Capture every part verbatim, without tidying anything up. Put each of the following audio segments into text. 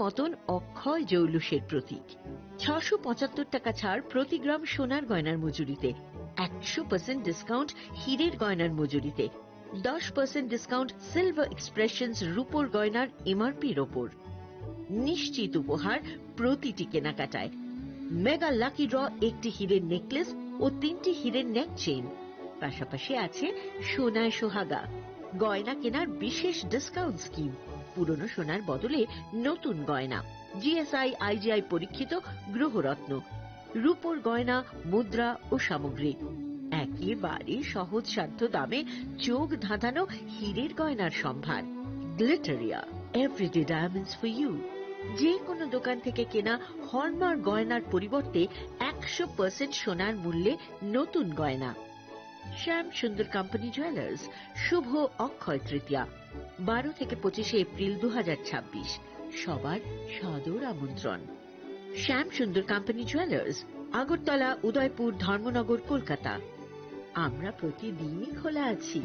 পতন অক্ষয় জৌলুসের প্রতীক। ছশো পঁচাত্তর টাকা ছাড় প্রতি গ্রাম সোনার গয়নার মজুরিতে, একশো পার্সেন্ট ডিসকাউন্ট হীরের গয়নার মজুরিতে, দশ পার্সেন্ট ডিসকাউন্ট সিলভার এক্সপ্রেশনস রূপোর গয়নার এমআরপির ওপর। নিশ্চিত উপহার প্রতিটি কেনাকাটায়। মেগা লাকি ড্র, একটি হীরের নেকলেস ও তিনটি হীরের নেক চেইন। পাশাপাশি আছে সোনায় সোহাগা, গয়না কেনার বিশেষ ডিসকাউন্ট স্কিম, পুরনো সোনার বদলে নতুন গয়না, জিএসআই আইজিআই পরীক্ষিত গ্রহরত্ন, রূপোর গয়না, মুদ্রা ও সামগ্রী। একেবারে সহজসাধ্য দামে চোখ ধাঁধানো হীরের গয়নার সম্ভার। Glitteria, everyday diamonds for you. যে কোনো দোকান থেকে কেনা হলমার্ক গয়নার পরিবর্তে একশো পার্সেন্ট সোনার মূল্যে নতুন গয়না। শ্যাম সুন্দর কোম্পানি জুয়েলার্স, শুভ অক্ষয় তৃতীয়া, বারো থেকে পঁচিশে এপ্রিল দু হাজার ছাব্বিশ। সবার সাদর আমন্ত্রণ। শ্যাম সুন্দর কোম্পানি জুয়েলার্স, আগরতলা, উদয়পুর, ধর্মনগর, কলকাতা। আমরা প্রতিদিনই খোলা আছি।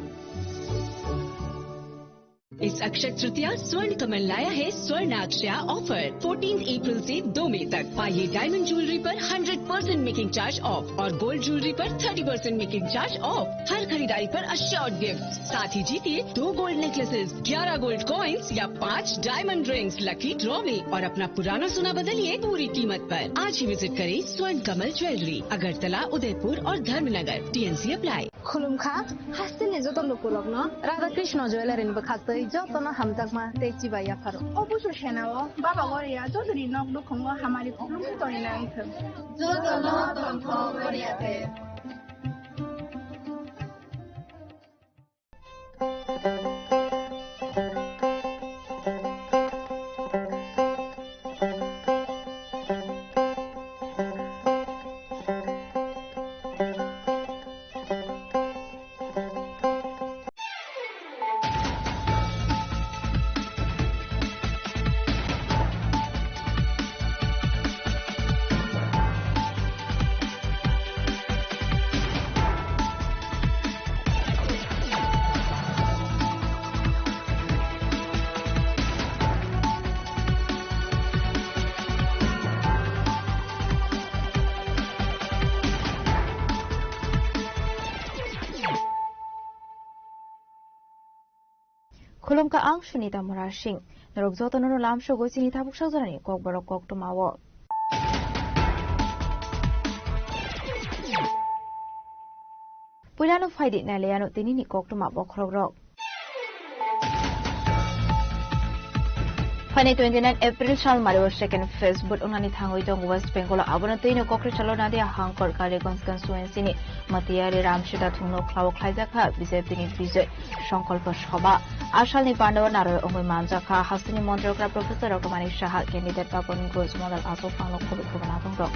इस अक्षय तृतीया स्वर्ण कमल लाया है स्वर्ण अक्षया ऑफर। फोर्टीन अप्रैल से दो मई तक पाइए डायमंड ज्वेलरी पर hundred percent making charge off और गोल्ड ज्वेलरी पर thirty percent making charge off. हर खरीदारी पर अश्योर्ड गिफ्ट, साथ ही जीतिए दो गोल्ड नेकलेसेस, ग्यारह गोल्ड कॉइन्स या पाँच डायमंड रिंग्स लकी ड्रॉ में और अपना पुराना सोना बदलिए पूरी कीमत पर। आज ही विजिट करें स्वर्ण कमल ज्वेलरी, अगरतला, उदयपुर और Dharmanagar. TNC apply. Khulumkha, hasteni joto lukurokno Radha Krishna Jewellery ni bwkhaktwi jotono hamjakma tei chibai yapharo. O busu senao Baba Goria jotoni nok nukhungo hamari khulumwi tongwi nangthwng. Jotono tongthok Goria de. Khulumkha, ang Sunita Murasing. Norok jotono no lamsogwi chini tabuk sajorani kokborok koktwmao. Puilano phaidi nailaiano tinini koktwma bokhorokrok. Phainai twenty nine April sal mario second phase vote wngnani thangwi tongo West Bengal o. Abono twino Kokri salo Nadia Hangkor Kaliganj constituency ni Matiyari Ramsita thungno khlao khlaijakha B J P ni Bijoy Songkolpo Sobha. A salni pando naroi wngwi manjakha hasteni montrokra Professor Rokomani Saha, candidate Papon Ghosh, model Asok Panglo khobwi khobana tongrok.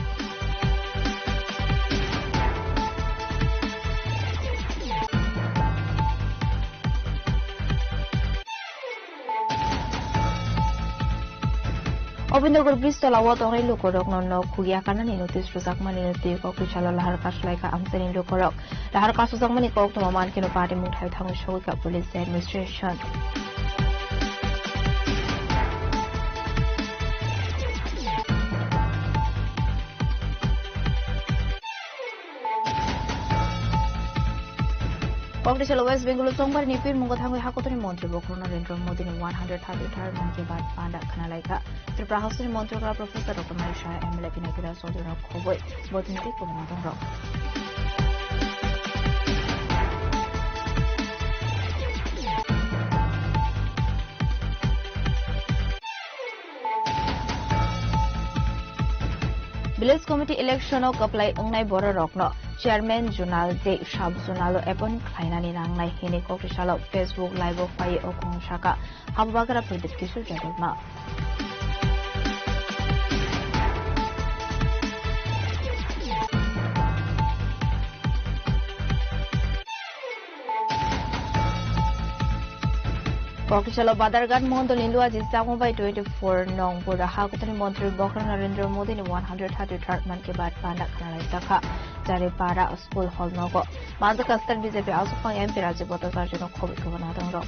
Obindernagar bridge tola o tongnai lukurokno nok khukya kanani notice rwjakmani twi Kokri salo lahar kaslaikha amchaini lukurok. Lahar kasukjakmani koktwma mankhe no party mungthai thangwi sogwikha police administration. Kokri salo West Bengal o Chongbarni pirmungo thangwi hakotorni montri bokhorok Narendra Modi ni one hundred thirty third Mann Ki Baat panda khwnalaikha. Tripura hasteni montrokra Professor Doctor Mani Saha, M L A Pinaki Raj Chaudhury no khobwi botini tei kwbangma tongrok. Village Committee election o kwplai wngnai bororokno Chairman Zonal tei Sub Zonal o appoint khlainani nangnai hwnwi Kokri salo Facebook Live o phaiwi o khorang sakha Habubagra Pradip Kishore Debbarma. Kokri salo Badarghat Mondol ni Luaji Chakma bai twenty four nong Bura Hakutani Montri Bokhorok Narendra Modi ni one hundred thirty third Mann Ki Baat panda khwnalaijak kha. Jari Para School Hall nogo manjakha state B J P aswkphang M P Rajiv Bhattacharya no khobwi khobana tongrok.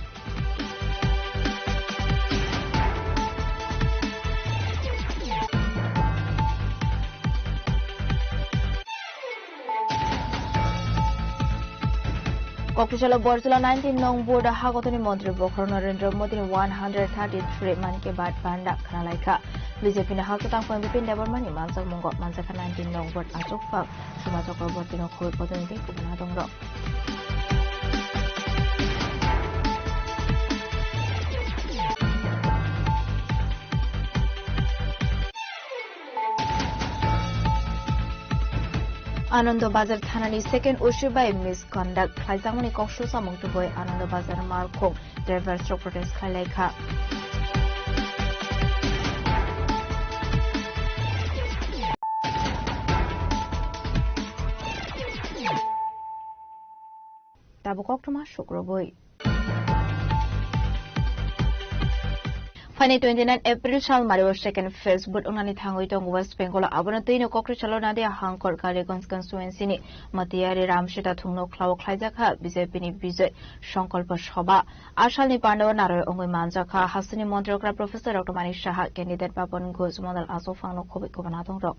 Kokthajalo Borjula nineteen nong board hagotoni montri bokhorok Narendra Modini one hundred thirty-three Mann Ki Baat banda khnalaikha. B J P ni hakchwtang pon Bipin Debbarmani manjakmungo manjakha nineteen nong board achukphang Suma Chakrabortino khobwi bodolni tei kubun adongrok. Anando Bazar thanani second O C bai misconduct khlaijakmani kok susamung tubui Anando Bazar malkhung driver rok protest khlailaikha. Tabuk koktwma sukrubui. Phaini twenty nine April sal mario second phase vote wngnani thangwi tongo West Bengal o. Abono twino Kokri salo Nadia Hangkor Kaliganj constituency ni Matiyari Ramsita thungno khlao khlaijakha B J P ni Bijoy Sankalpa Sabha. A salni pandao naroi wngwi manjakha hasteni montri okra Professor Doctor Manik Saha, candidate Papan Ghosh, model aswk phangno khobwi kubun adongrok.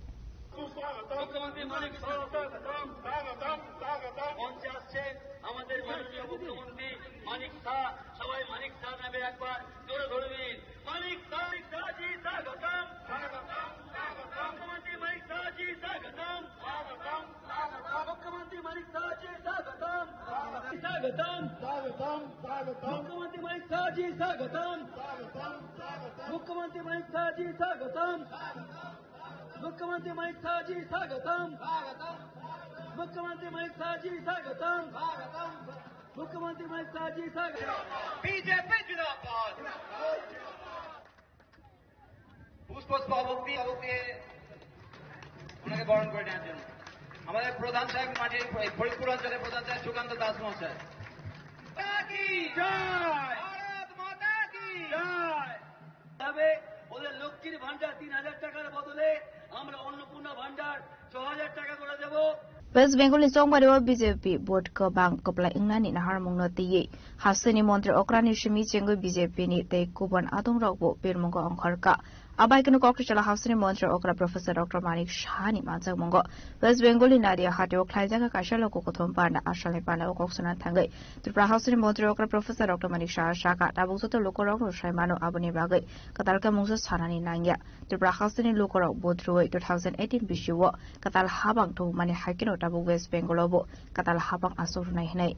মুখ্যমন্ত্রী মানিক সাহা স্যার, স্বাগতম, স্বাগতম, স্বাগতম। মঞ্চে আসছেন আমাদের মাননীয় মুখ্যমন্ত্রী মানিক সাহা। সবাই মানিক সাহা নামে একবার জোরে ধরে দিন। মানিক সাহা, মানিক সাহা জি স্বাগতম। স্বাগতম, স্বাগতম। মুখ্যমন্ত্রী মানিক সাহা জি স্বাগতম। স্বাগতম, স্বাগতম। মুখ্যমন্ত্রী মানিক সাহা জি স্বাগতম। স্বাগতম, স্বাগতম, স্বাগতম। মুখ্যমন্ত্রী মানিক সাহা জি স্বাগতম। স্বাগতম, স্বাগতম। মুখ্যমন্ত্রী মানিক সাহা জি স্বাগতম। স্বাগতম। মুখ্যমন্ত্রী মানিক সাহা জি স্বাগতম। স্বাগতম। মুখ্যমন্ত্রী মানিক সাহা জি স্বাগতম। স্বাগতম। মুখ্যমন্ত্রী মানিক সাহা জি স্বাগতম। বিজেপি জিন্দাবাদ। পুষ্প স্তবক দিয়ে, স্তবক দিয়ে ওনাকে বরণ করে নেওয়ার জন্য আমাদের প্রধান সাহেব মাটির ফরিদপুর অঞ্চলের প্রধান সাহেব সুকান্ত দাস মহাশয়। মাতা কি জয়। ভারত মাতা কি জয়। তবে ওদের লক্ষ্মীর ভান্ডার তিন হাজার টাকার বদলে আমরা অন্নপূর্ণা ভান্ডার ছ হাজার টাকা করে দেব। West Bengal ni chongbario B J P vote kwbang kwplai wngnani naharmungno twiwi hasteni montri okrani simi chengwi B J P ni tei kubun adongrokbo birmungo ongkhorkha. Abai kheno Kokri salo hasteni montri okra Professor Doctor Manik Saha ni manjakmungo West Bengal ni Nadia hatio khlaijak kaisa loku kuthum panda asalni panda o kok suna thangwi Tripura hasteni montri okra Professor Doctor Manik Saha sakha tabuk joto lukurokno sai mano, aboni bagwi kwtal khe mungsa sanani nangya. Tripura hasteni lukurok vote rwui two thousand eighteen bisio kwtal habang tubumani hai kheno tabuk West Bengal o bo kwtal habang aswk rwnai hinwi.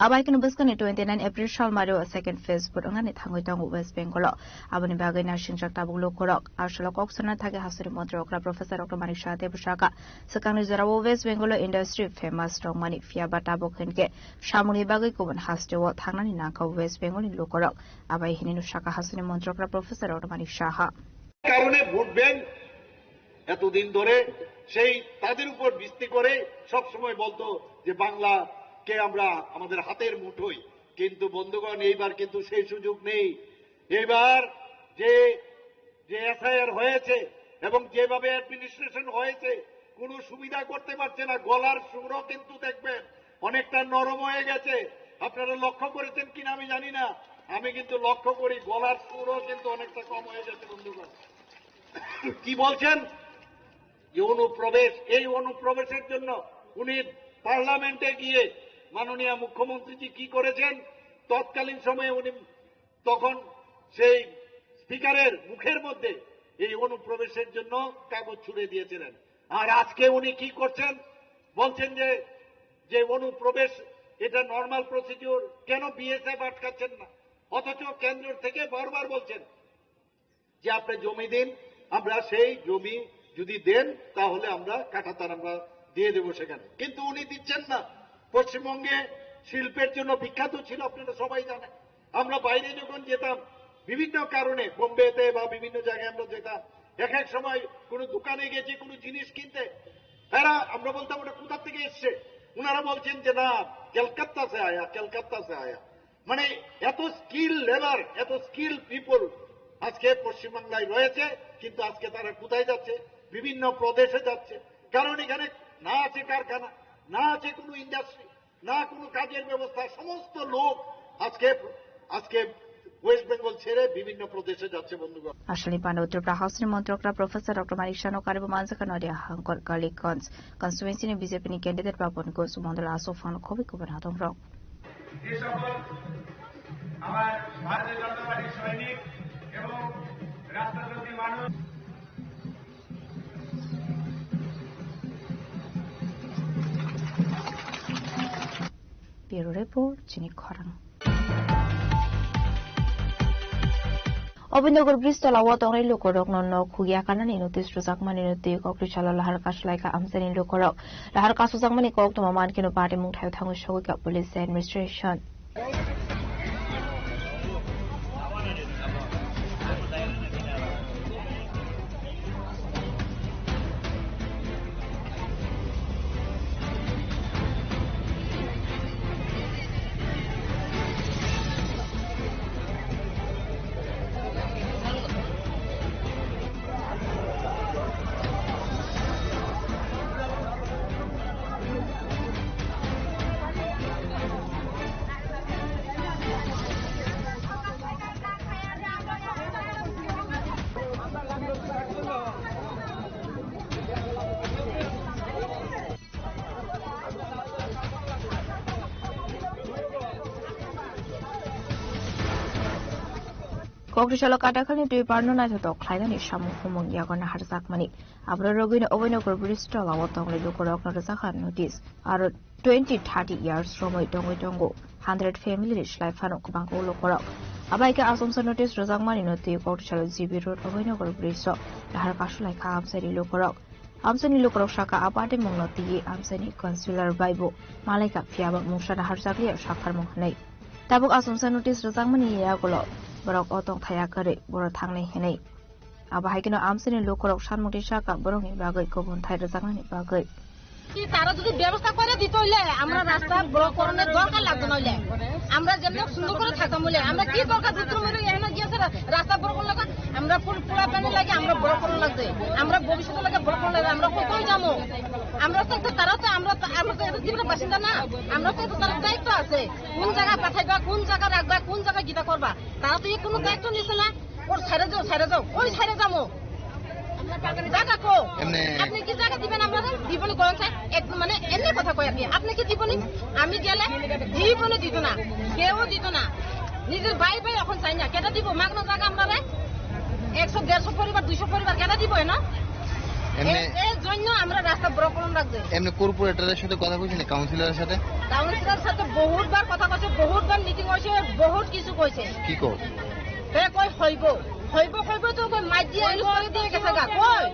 Abai kheno bwskangni twenty nine April sal mario second phase vote wngnani thangwi tongo West Bengal o. Aboni bagwi nasingjak tabuk lukurok. Asalo kok sana thangwi hasteni montri okra Professor Doctor Manik Saha tei bwsaka swkangni jorao West Bengal o industry famous tongmani, phiya ba tabuk hinkhe samungni bagwi kubun hasteo thangnani nangkha West Bengal ni lukurok. Abai hinwi no saka hasteni montri okra Professor Doctor Manik Saha. কারণে vote bank এতদিন ধরে সেই তাদের উপর ভিত্তি করে সব সময় বলতো যে বাংলাকে আমরা আমাদের হাতের মুঠোয়, কিন্তু বন্ধুগণ, এইবার কিন্তু সেই সুযোগ নেই। এইবার যে, যে এসআইআর হয়েছে এবং যেভাবে অ্যাডমিনিস্ট্রেশন হয়েছে, কোনো সুবিধা করতে পারছে না। গলার সুরও কিন্তু দেখবেন অনেকটা নরম হয়ে গেছে। আপনারা লক্ষ্য করেছেন কিনা আমি জানি না, আমি কিন্তু লক্ষ্য করি গলার সুরও কিন্তু অনেকটা কম হয়ে গেছে বন্ধুগণ। কি বলছেন? যে অনুপ্রবেশ, এই অনুপ্রবেশের জন্য উনি পার্লামেন্টে গিয়ে মাননীয় মুখ্যমন্ত্রীজি কি করেছেন, তৎকালীন সময়ে উনি তখন সেই স্পিকারের মুখের মধ্যে এই অনুপ্রবেশের জন্য কাগজ ছুড়ে দিয়েছিলেন। আর আজকে উনি কি করছেন? বলছেন যে, যে অনুপ্রবেশ এটা নরমাল প্রসিডিউর, কেন বিএসএফ আটকাচ্ছেন না? অথচ কেন্দ্র থেকে বারবার বলছেন যে, "আপনি জমি দিন, আমরা সেই জমি যদি দেন, তাহলে আমরা কাঁটাতার আমরা দিয়ে দেবো সেখানে।" কিন্তু উনি দিচ্ছেন না। পশ্চিমবঙ্গে শিল্পের জন্য বিখ্যাত ছিল, আপনারা সবাই জানেন। আমরা বাইরে যখন যেতাম, বিভিন্ন কারণে বোম্বেতে বা বিভিন্ন জায়গায় আমরা যেতাম, এক এক সময় কোনো দোকানে গেছি কোনো জিনিস কিনতে, এরা, আমরা বলতাম, "ওটা কোথা থেকে এসছে?" ওনারা বলছেন যে, "না, ক্যালকাত্তা সে আয়া, ক্যালকাত্তা সে আয়া।" মানে, এত স্কিল লেবার, এত স্কিল পিপল আজকে পশ্চিমবাংলায় রয়েছে, কিন্তু আজকে তারা কোথায় যাচ্ছে? বিভিন্ন প্রদেশে যাচ্ছে, কারণ এখানে না আছে কারখানা, না আছে কোনো ইন্ডাস্ট্রি, না কোনো কাজের ব্যবস্থা। সমস্ত লোক আজকে, আজকে ওয়েস্ট বেঙ্গল ছেড়ে বিভিন্ন প্রদেশে যাচ্ছে, বন্ধুগণ। Aswkni panda Tripura House ni Montrokra Professor Doctor Manik Saha no karibo manjakha Nodia Hangkor Kaliganj constituency ni B J P ni candidate Papan Ghosh, Mondol Aswk Phang no khobwi kubun hatongrok. যে সকল আমার ভারতীয় জনতা পার্টির সৈনিক এবং রাস্তার প্রতি মানুষ। Bureau Report, chini khorang. Obinogor bridge tola o tongnai lukurokno nok khugya kanani notice rwjakmani no twi kokri salo lahar kasulaikha amchaini lukurok. Lahar kasujakmani koktwma mankhe no party mungthai thangwi sogwikha police administration. Kokri salo Katakhalni twi parno naithotok khlainani samung humung yago naharjakmani. Abro rogwino Obinogor bridge tola o tongnai lukurokno rwjakha notice. Aro twenty thirty years romwi tongwi tongo. Hundred family ni slai phano kwbangkuk lukurok. Abai khe asomsa notice rwjakmani no twi Kokri salo G B Road Obinogor bridge o nahar kasulaikha amchaini lukurok. Amchaini lukurok saka a party mungno twiwi amchaini councillor bai bo malaikha, phiyaba mungsa naharjakliya sakharmung hwnwi. Tabuk asomsa notice rwjakmani yagulo borok o tongthaya kwrwi borok thangnai hwnwi. Abo hai kheno amchaini lukurok sanmungtwi saka borokni bagwi kubun thai rwjaknani bagwi. কি তারা যদি ব্যবস্থা করে দিত হইলে আমরা রাস্তা ব্লক করানোর দরকার লাগতো না হইলে। আমরা যেমন সুন্দর করে থাকতাম হইলে, আমরা কি দরকার ভিতরে মেরে এখানে গিয়েছে রা-, রাস্তা ব্লক করলে তো আমরা ফুল পোলা পানি লাগে, আমরা ব্লক করানো লাগছে, আমরা ভবিষ্যতে লাগে ব্লক করানো লাগে, আমরা কই, কই যাবো? আমরা তো একটা, তারা তো, আমরা তো, আমরা তো এটা জীবনের বাসিন্দা না, আমরা তো একটা তারা দায়িত্ব আছে, কোন জায়গায় পাঠাইবা, কোন জায়গায় রাখবা, কোন জায়গায় গীতা করবা, তারা তো এই কোনো দায়িত্ব নিছে না। ওর সাইডে যাও, সাইডে যাও, ওই সাইডে যাবো। জায়গা কো? এমনি আপনি কি জায়গা দিবেন আমরা? জীবনে করেন স্যার, এক মানে এমনি কথা কই আর কি। আপনি কি জীবনে? আমি গেলে জীবনে দিত না, কেউ দিত না। নিজের ভাই ভাই এখন চাই না, কেটা দিব? মাগনা জায়গা আমরা রে একশো দেড়শো পরিবার, দুইশো পরিবার কেটা দিব এনো? এমনি এর, এর জন্য আমরা রাস্তা ব্লক করে রাখছি। এমনি কর্পোরেটরের সাথে কথা কইছেন, কাউন্সিলরের সাথে? কাউন্সিলরের সাথে বহুতবার কথা কইছে, বহুতবার মিটিং হয়েছে, বহুত কিছু কইছে। কি কো? হে কই হইব, হইব, হইব তো কই মাই দিয়ে ইউজ করে দিয়ে গেছে গা, কই?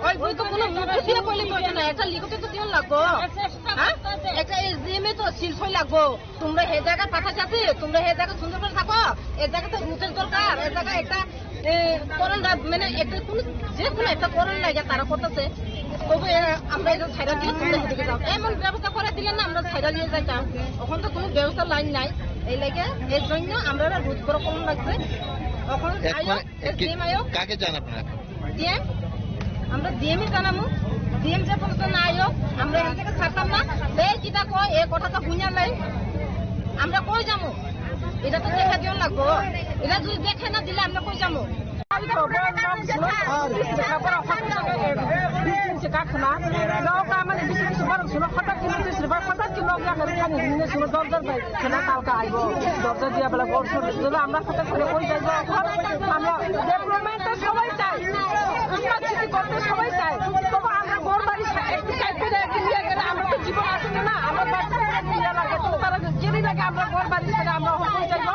ওই বই তো কোনো মুখ দিয়ে বলে তো না, একটা লিখতে তো দিন লাগবো। হ্যাঁ? একটা এসডিএম এ তো সিল সই লাগবো। তোমরা হে জায়গা পাঠা যাচ্ছে, তোমরা হে জায়গা সুন্দর করে থাকো, এ জায়গাতে রুটের দরকার, এ জায়গা একটা, এ, করণ রা-, মানে একটা কোনো, যে কোনো একটা করণ লাগে তারা করতেছে। তবু এ, আমরা এটা ছাইড়া দিয়ে তোমরা হেঁটে যাও। এমন ব্যবস্থা করে দিলে না আমরা ছাইড়া দিয়ে যাইতাম। এখন তো কোনো ব্যবস্থা লাইন নাই। এই লাগে এর জন্য আমরা রুট করে কম লাগছে। এখন এখন আয়ো, এ কি, ডিএম আয়ো। কাকে চান আপনারা? ডিএম, আমরা ডিএম ই জানামু। ডিএম যে পর্যন্ত না আয়ো, আমরা এখান থেকে ছাড়তাম না। এই কিতা কয়, এ কথা তো হুইনা নাই। আমরা কই যামু? এটা তো দেখা দিও লাগবো। এটা যদি দেখে না দিলে আমরা কই যামু? Kena talka aibo, dorja dia bela gor sor, jela amra kota kene koi jaibo, amra development to sobai chai, smart city korte sobai chai, tobo amra gor bari sa-, ekti kai pide ekti liya gele amra to jibon asile na, amra bari sa-, ekti liya lage, to tara jeri lage amra gor bari sa-, amra koi jaibo,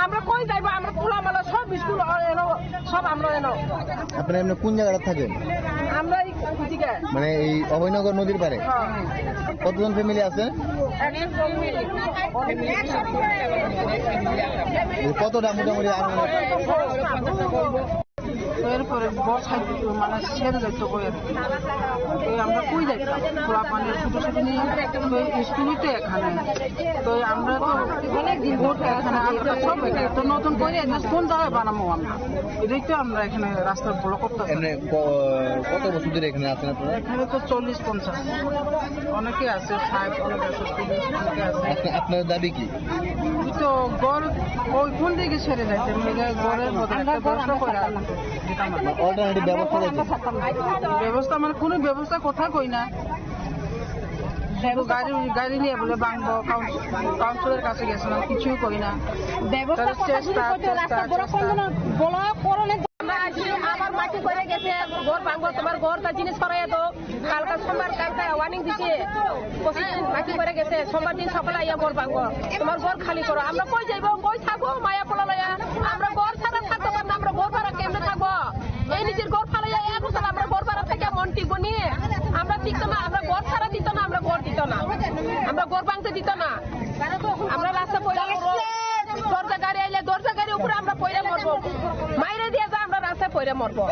amra koi jaibo, amra pula mala sob school eno, sob amra eno. Apnara emni kon jagat thaken? Amra ei Mane ei Abhoynagar nodir pare? H্যাঁ। কতজন ফ্যামিলি আছে? একশো ফ্যামিলি। কতটা মোটামুটি আনুমানিক? এরপরে বর্ষা মানে সেরে যাইতো কই আর কি। তো আমরা কই যাইতাম? পোলা পানি ছোট ছোট নিয়ে তো স্কুলই তো এখানে। তো আমরা তো অনেক দিন ধরে এখানে, আমরা সব এখানে। তো নতুন করে এখানে কোন জায়গায় বানাবো আমরা? এটাই তো আমরা এখানে রাস্তা ব্লক করতে হবে। এমনি ক-, কত বছর ধরে এখানে আছেন আপনারা? এখানে তো চল্লিশ পঞ্চাশ, অনেকে আছে, ষাট, অনেকে আছে, চল্লিশ, অনেকে আছে। আপনা-, আপনার দাবি কি? এই তো ঘর ওই কোন দিকে ছেড়ে যাইতে, ঘরের মধ্যে একটা ব্যবস্থা করে আর কি। অল্টারনেটিভ ব্যবস্থা রয়েছে? ব্যবস্থা মানে কোনো ব্যবস্থা কথা কই না। শুধু গাড়ি, গাড়ি নিয়ে বলে ভাঙবো, কাউন্স-, কাউন্সিলর কাছে গেছিলাম, কিছুই করি না। ব্যবস্থা তারা কথা চেষ্টা, যদি করতে, চেষ্টা, রাস্তা বড় চেষ্টা। কোনো না, বড় করলে আমরা আছি, আবার মাটি পড়ে গেছে, ঘর ভাঙবো, তোমার ঘর তা জিনিস সরাই তো, কালকা সোমবার, কালকা ওয়ার্নিং দিছে, পঁচিশ দিন মাটি পড়ে গেছে, সোমবার দিন সকালে আইয়া ঘর ভাঙবো, তোমার ঘর খালি করো। আমরা কই যাইবো, কই থাকবো, মায়া পোলা লয়া, আমরা ঘর ছাড়া থাকতে পারি না, আমরা ঘর ভাড়া কেমনে থাকবো? এই নিজের ঘর ফালাইয়া এক বছর আমরা ঘর ভাড়া থেকে মন টিকবো নি? আমরা টিকতো না, আমরা ঘর ছাড়া দিত না, আমরা ঘর দিত না, আমরা ঘর ভাঙতে দিত না। আমরা রাস্তা পড়ে মরবো। দরজা গাড়ি আইলে দরজা গাড়ি উপরে আমরা পড়ে মরবো। মাইরে দিয়ে যা আমরা রাস্তায় পড়ে মরবো।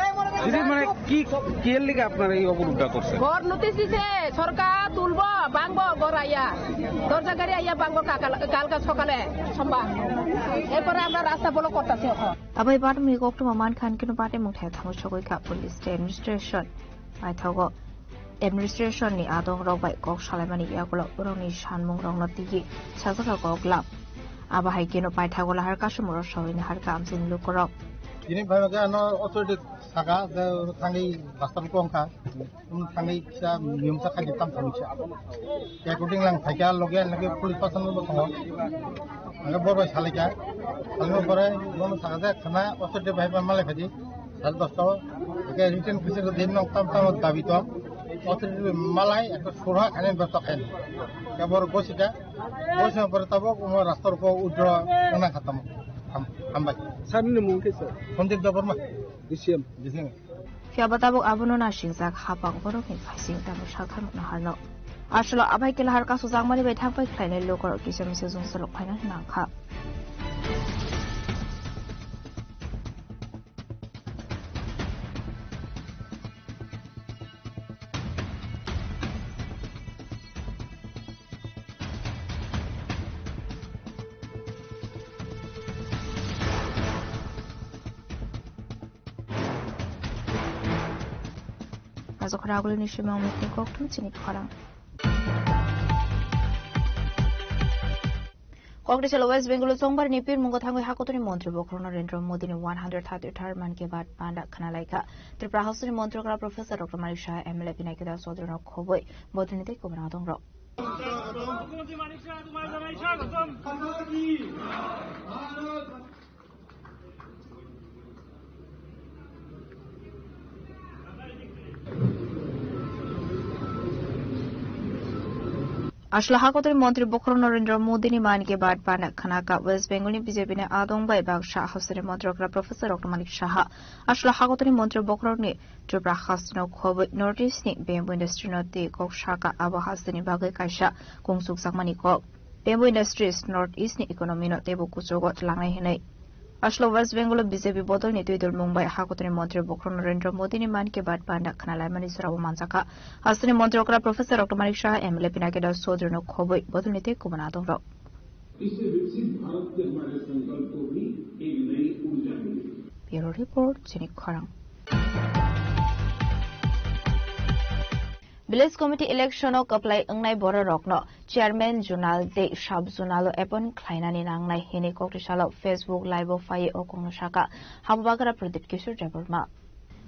দিদি, মানে কি, কি এর লিগে আপনারা এই অবরোধটা করছেন? ঘর নোটিশ দিছে, সরকার তুলবো, ভাঙবো ঘর আইয়া। দরজা গাড়ি আইয়া ভাঙবো কাকাল-, কালকা সকালে, সোমবার। এরপরে আমরা রাস্তা ব্লক করতেছি এখন। Abai bottom ni koktwma mankha, hwnkhe no bate mungthai thango sogwi kha police tei administration paithago. Administration ni adong rok bai kok salaimani yagulo borokni sanmung rokno tigi sajak kha kok lam. Abo hai kheno paithago lahar kasumoro sawini harkha amchaini lukurok. Tini bhai khe ano authority saka je thangwi bastar kong kha. Thangwi kisa miyum sa khaji tam thangwi sa. Recording lang phaikha loge lage police person bo tongo. Ang bo bai salaikha. Salmo pore bono saka je khana authority bhai ban malai phaidi. Sal dosto. Ke written kisa din nok tam tam dabi to. Authority malai ekta surha khane dosto khen. Ke bor gosika. Gosika pore tabo mo rastor ko udro nang khatam. Ham, hambai. Sir ni mung kisa? Sandeep Debbarma. D C M. D C M. Phiya ba tabuk abono nasingjak hapang borokni phaising tamo sakharmano harno. Aswlo abai kela har kasu jangmani bai thangpai khlainai lukurok kisa misa jungsalok phaina hwnang kha. Ajokhor agulini simang meeting kokthum chini khorang. Kokdisalo West Bengal o chongbarni pirmungo thangwi hakotoni montri bokhorok Narendra Modini one hundred thirty third Mann Ki Baat panda khna laikha. Tripura House ni montri okra Professor Doctor Manik Saha, M L A Pinaki Das Chaudhary no khobwi bodolni tei kubun adongrok. Aswla hakotoni montri bokhorok Narendra Modini Mann Ki Baat panda khna kha. West Bengal ni B J P ni adong bai baksa hasteni montri okra Professor Doctor Manik Saha aswla hakotoni montri bokhorokni Tripura hasteno khobwi North East ni bamboo industry no twi kok saka abo hasteni bagwi kaisa kungsukjakmani kok. Bamboo industries North East ni economy no teibo kuchugo tlangnai hinwi. Aswlo West Bengal o B J P bodolni twi dulmung bai hakotoni montri bokhorok Narendra Modini Mann Ki Baat panda khna laimani jorao manjakha. Hasteni montri okra Professor Doctor Manik Saha, M L A Pinaki Das Chaudhary no khobwi bodolni tei kubun adongrok. इसे विकसित भारत के हमारे संकल्प को भी एक नई ऊर्जा मिलेगी। Bureau Report, Chini Khorang. Village Committee election o kwplai wngnai bororokno Chairman Zonal tei Sub Zonal o appoint khlainani nangnai hinwi koktisalo Facebook Live o phaiwi o kokno sakha Habubagra Pradyut Kishore Debbarma.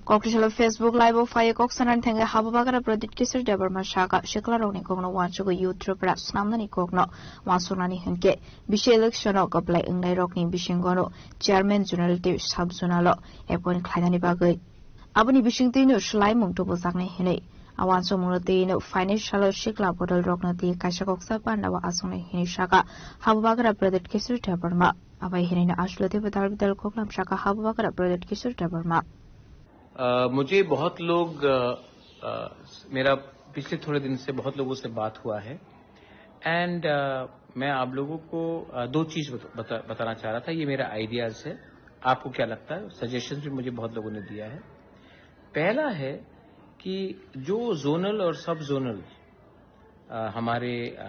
Koktisalo Facebook Live o phaiwi kok sanani thangwi Habubagra Pradyut Kishore Debbarma sakha, siklarokni kokno uansugwi Youth Tripura snamnani kokno uansuknani hinkhe bisi election o kwplai wngnairokni bisingono Chairman Zonal tei Sub Zonal o appoint khlainani bagwi. Aboni bisingtwino swlaimung tubujaknai hinwi. A uansukmungno twino phainai salo sikla bodolrokno twi kaisa koksa pandao achuknai hinwi sakha Habubagra Pradyut Kishore Debbarma. Abai hinwino aswlatibo dal bidal koklam sakha Habubagra Pradyut Kishore Debbarma. अ, मुझे बहुत लोग, अ, अ, मेरा पिछले थोड़े दिन से बहुत लोगों से बात हुआ है एंड, अ, मैं आप लोगों को, अ, दो चीज़ बत-, बता-, बताना चाह रहा था। ये मेरा आइडियाज़ है, आपको क्या लगता है? सजेशंस भी मुझे बहुत लोगों ने दिया है। पहला है कि जो जोनल और सब जोनल अ, हमारे, अ,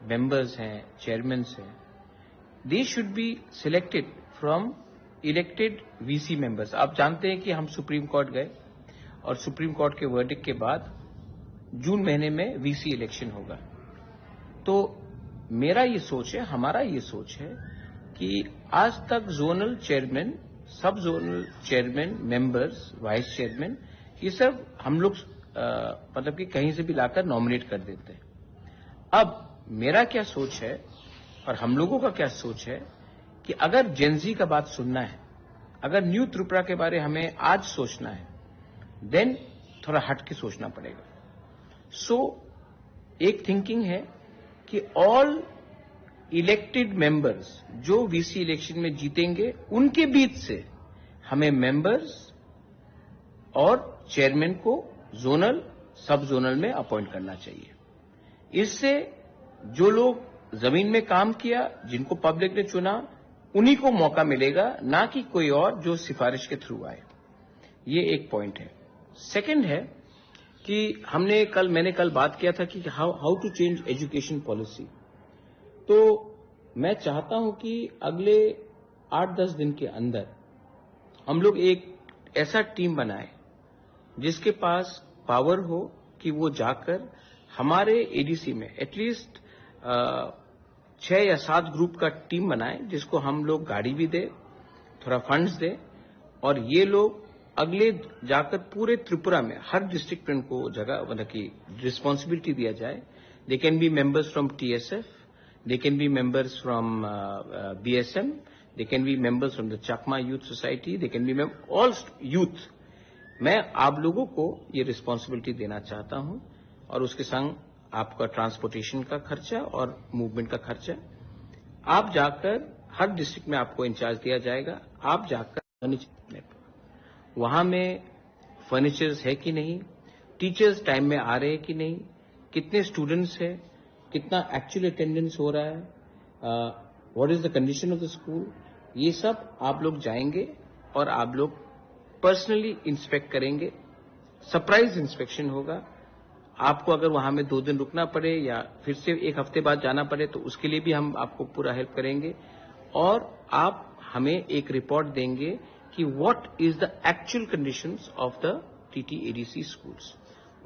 मेंबर्स हैं, चेयरमैन्स हैं, they should be selected from elected V C members। आप जानते हैं कि हम सुप्रीम कोर्ट गए और सुप्रीम कोर्ट के वर्डिक्ट के बाद जून महीने में वीसी इलेक्शन होगा। तो मेरा ये सोच है, हमारा ये सोच है कि आज तक जोनल चेयरमैन, सब zonal chairman, members, vice chairman, ये सब हम लोग, अ, मतलब कि कहीं से भी लाकर नॉमिनेट कर देते हैं। अब मेरा क्या सोच है और हम लोगों का क्या सोच है कि अगर जेनजी का बात सुनना है, अगर न्यू त्रिपुरा के बारे हमें आज सोचना है, देन थोड़ा हट के सोचना पड़ेगा। सो एक थिंकिंग है कि ऑल इलेक्टेड मेंबर्स जो वीसी इलेक्शन में जीतेंगे, उनके बीच से हमें मेंबर्स और चेयरमैन को जोनल, सब जोनल में अपॉइंट करना चाहिए। इससे जो लोग जमीन में काम किया, जिनको पब्लिक ने चुना, उन्हीं को मौका मिलेगा, ना कि कोई और जो सिफारिश के थ्रू आए। ये एक पॉइंट है। सेकंड है कि हमने कल, मैंने कल बात किया था कि how, how to change education policy। तो मैं चाहता हूं कि अगले आठ दस दिन के अंदर हम लोग एक ऐसा टीम बनाए जिसके पास पावर हो कि वो जाकर हमारे एडीसी में एटलीस्ट छह या सात ग्रुप का टीम बनाए, जिसको हम लोग गाड़ी भी दे, थोड़ा फंड्स दे, और ये लोग अगले जाकर पूरे त्रिपुरा में हर डिस्ट्रिक्ट में उनको जगह, मतलब कि रिस्पॉन्सिबिलिटी दिया जाए। They can be members from T S F, they can be members from, uh, uh, B S M, they can be members from the Chakma Youth Society, they can be mem-, all st-, youth। मैं आप लोगों को ये रिस्पॉन्सिबिलिटी देना चाहता हूं और उसके संग आपका ट्रांसपोर्टेशन का खर्चा और मूवमेंट का खर्चा। आप जाकर, हर डिस्ट्रिक्ट में आपको इंचार्ज दिया जाएगा, आप जाकर वहां में फर्नीचर्स है कि नहीं, टीचर्स टाइम में आ रहे हैं कि नहीं, कितने स्टूडेंट्स हैं, कितना एक्चुअल अटेंडेंस हो रहा है, what is the condition of the school, ये सब आप लोग जाएंगे और आप लोग पर्सनली इंस्पेक्ट करेंगे। सरप्राइज इंस्पेक्शन होगा। आपको अगर वहां में दो दिन रुकना पड़े या फिर से एक हफ्ते बाद जाना पड़े, तो उसके लिए भी हम आपको पूरा हेल्प करेंगे। और आप हमें एक रिपोर्ट देंगे कि what is the actual conditions of the T T A D C schools।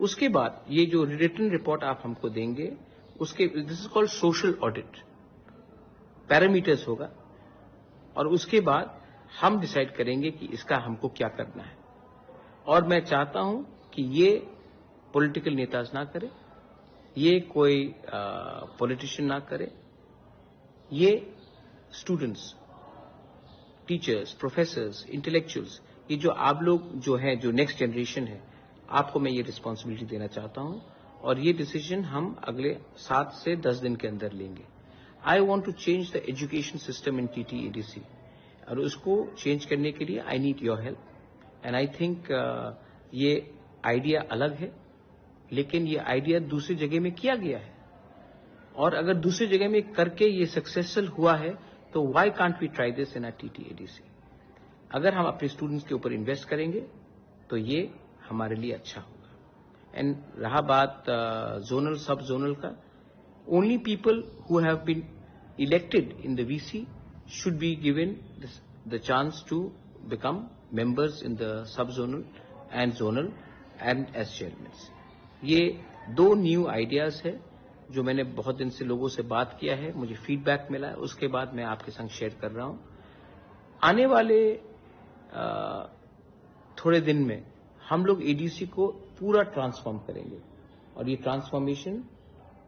उसके बाद ये जो रिटन रिपोर्ट आप हमको देंगे, उसके, this is called social audit, parameters होगा। और उसके बाद हम डिसाइड करेंगे कि इसका हमको क्या करना है। और मैं चाहता हूं कि ये पॉलिटिकल नेताज ना करे, ये कोई पॉलिटिशियन ना करे, ये स्टूडेंट्स, टीचर्स, प्रोफेसर्स, इंटेलेक्चुअल्स, ये जो आप लोग जो हैं, जो नेक्स्ट जनरेशन है, आपको मैं ये रिस्पॉन्सिबिलिटी देना चाहता हूं। और ये डिसीजन हम अगले सात से दस दिन के अंदर लेंगे। I want to change the education system in T T A D C, और उसको चेंज करने के लिए I need your help। And I think ये आइडिया अलग है, लेकिन ये आइडिया दूसरी जगह में किया गया है, और अगर दूसरी जगह में करके ये सक्सेसफुल हुआ है, तो why can't we try this in a T T A D C? अगर हम अपने स्टूडेंट्स के ऊपर इन्वेस्ट करेंगे, तो ये हमारे लिए अच्छा होगा। एंड रहा बात जोनल, सब जोनल का, only people who have been elected in the V C should be given this, the chance to become members in the sub zonal and zonal and as chairmans। ये दो न्यू आइडियाज है जो मैंने बहुत दिन से लोगों से बात किया है, मुझे फीडबैक मिला है, उसके बाद मैं आपके संग शेयर कर रहा हूँ। आने वाले अ, थोड़े दिन में हम लोग एडीसी को पूरा ट्रांसफॉर्म करेंगे, और ये ट्रांसफॉर्मेशन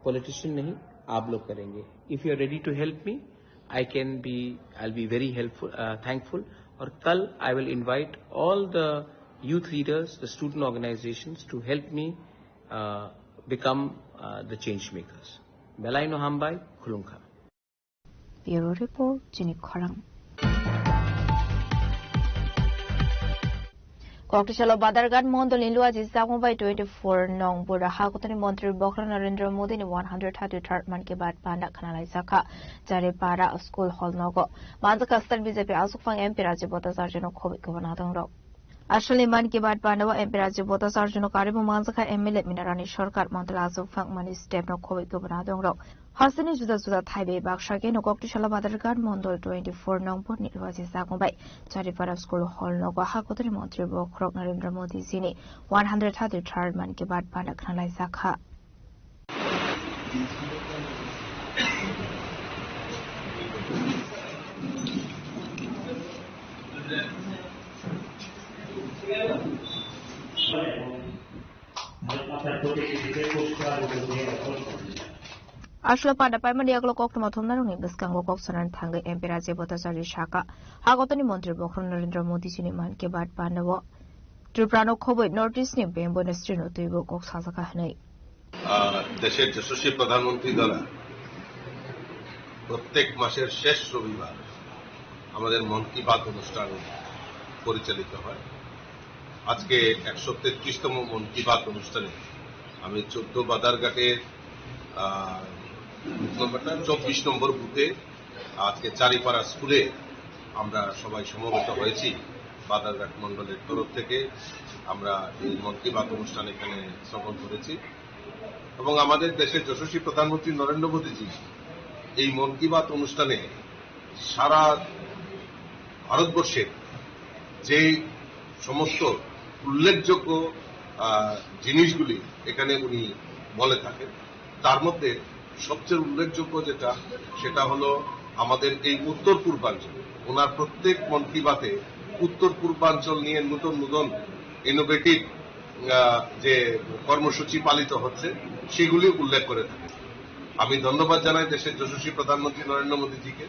पॉलिटिशियन नहीं, आप लोग करेंगे। If you are ready to help me, I can be, I'll be very helpful, uh, thankful। और कल I will invite all the youth leaders, the student organizations to help me, uh, become, uh, the change makers। Belai no hambai, khulumkha। Bureau Report, chini khorang. Koktisalo Badarghat Mondol ni Luaji Sakmo bai twenty-four nong Bura Hakutani Montri Bokhorok Narendra Modi ni one hundred thirty-third Mann Ki Baat panda khwnalaijakha. Charipara School Hall nogo manjakha State B J P asukphang M P Rajiv Bhattacharya no khobwi kubun adongrok. Aswkni Mann Ki Baat panda o M P Rajiv Bhattacharya no karwi bo manjakha M L A Minarani Sarkar, Montri asukphang mani step no khobwi kubun adongrok. Hasteni juda juda thai bai baksa khe no Koktisalo Badarghat Mondol twenty-four nong Bura ni Luaji Sakmo bai Charipara School Hall nogo Hakutani Montri Bokhorok Narendra Modi ji ni one hundred thirty-third Mann Ki Baat panda khwnalaijakha. Aswla panda paimani yagulo koktwma thumnarokni bwskango kok sanani thangwi M P Rajiv Bhattacharya sakha, hagotoni montri bokhorok Narendra Modi chini Mann Ki Baat pandao Tripura no khobwi North East ni bembo industry no twibo kok sajakha hwnwi. আহ, দেশের যশস্বী প্রধানমন্ত্রী দ্বারা প্রত্যেক মাসের শেষ রবিবার আমাদের মন কি বাত অনুষ্ঠান পরিচালিত হয়। আজকে একশো তেত্রিশতম মন কি বাত অনুষ্ঠানে আমি চোদ্দ বাদারঘাটের, আহ, বুথ নম্বরটা চব্বিশ নম্বর বুথে আজকে চারিপাড়া স্কুলে আমরা সবাই সমবেত হয়েছি। বাদারঘাট মণ্ডলের তরফ থেকে আমরা এই মন কি বাত অনুষ্ঠান এখানে স্থাপন করেছি এবং আমাদের দেশের যশস্বী প্রধানমন্ত্রী নরেন্দ্র মোদীজি এই মন কি বাত অনুষ্ঠানে সারা ভারতবর্ষের যে সমস্ত উল্লেখযোগ্য, আহ, জিনিসগুলি এখানে উনি বলে থাকেন, তার মধ্যে সবচেয়ে উল্লেখযোগ্য যেটা, সেটা হলো আমাদের এই উত্তর পূর্বাঞ্চল। ওনার প্রত্যেক মন কি বাতে উত্তর পূর্বাঞ্চল নিয়ে নতুন নতুন ইনোভেটিভ, আহ, যে কর্মসূচি পালিত হচ্ছে, সেগুলি উল্লেখ করে থাকেন। আমি ধন্যবাদ জানাই দেশের যশস্বী প্রধানমন্ত্রী নরেন্দ্র মোদীজিকে।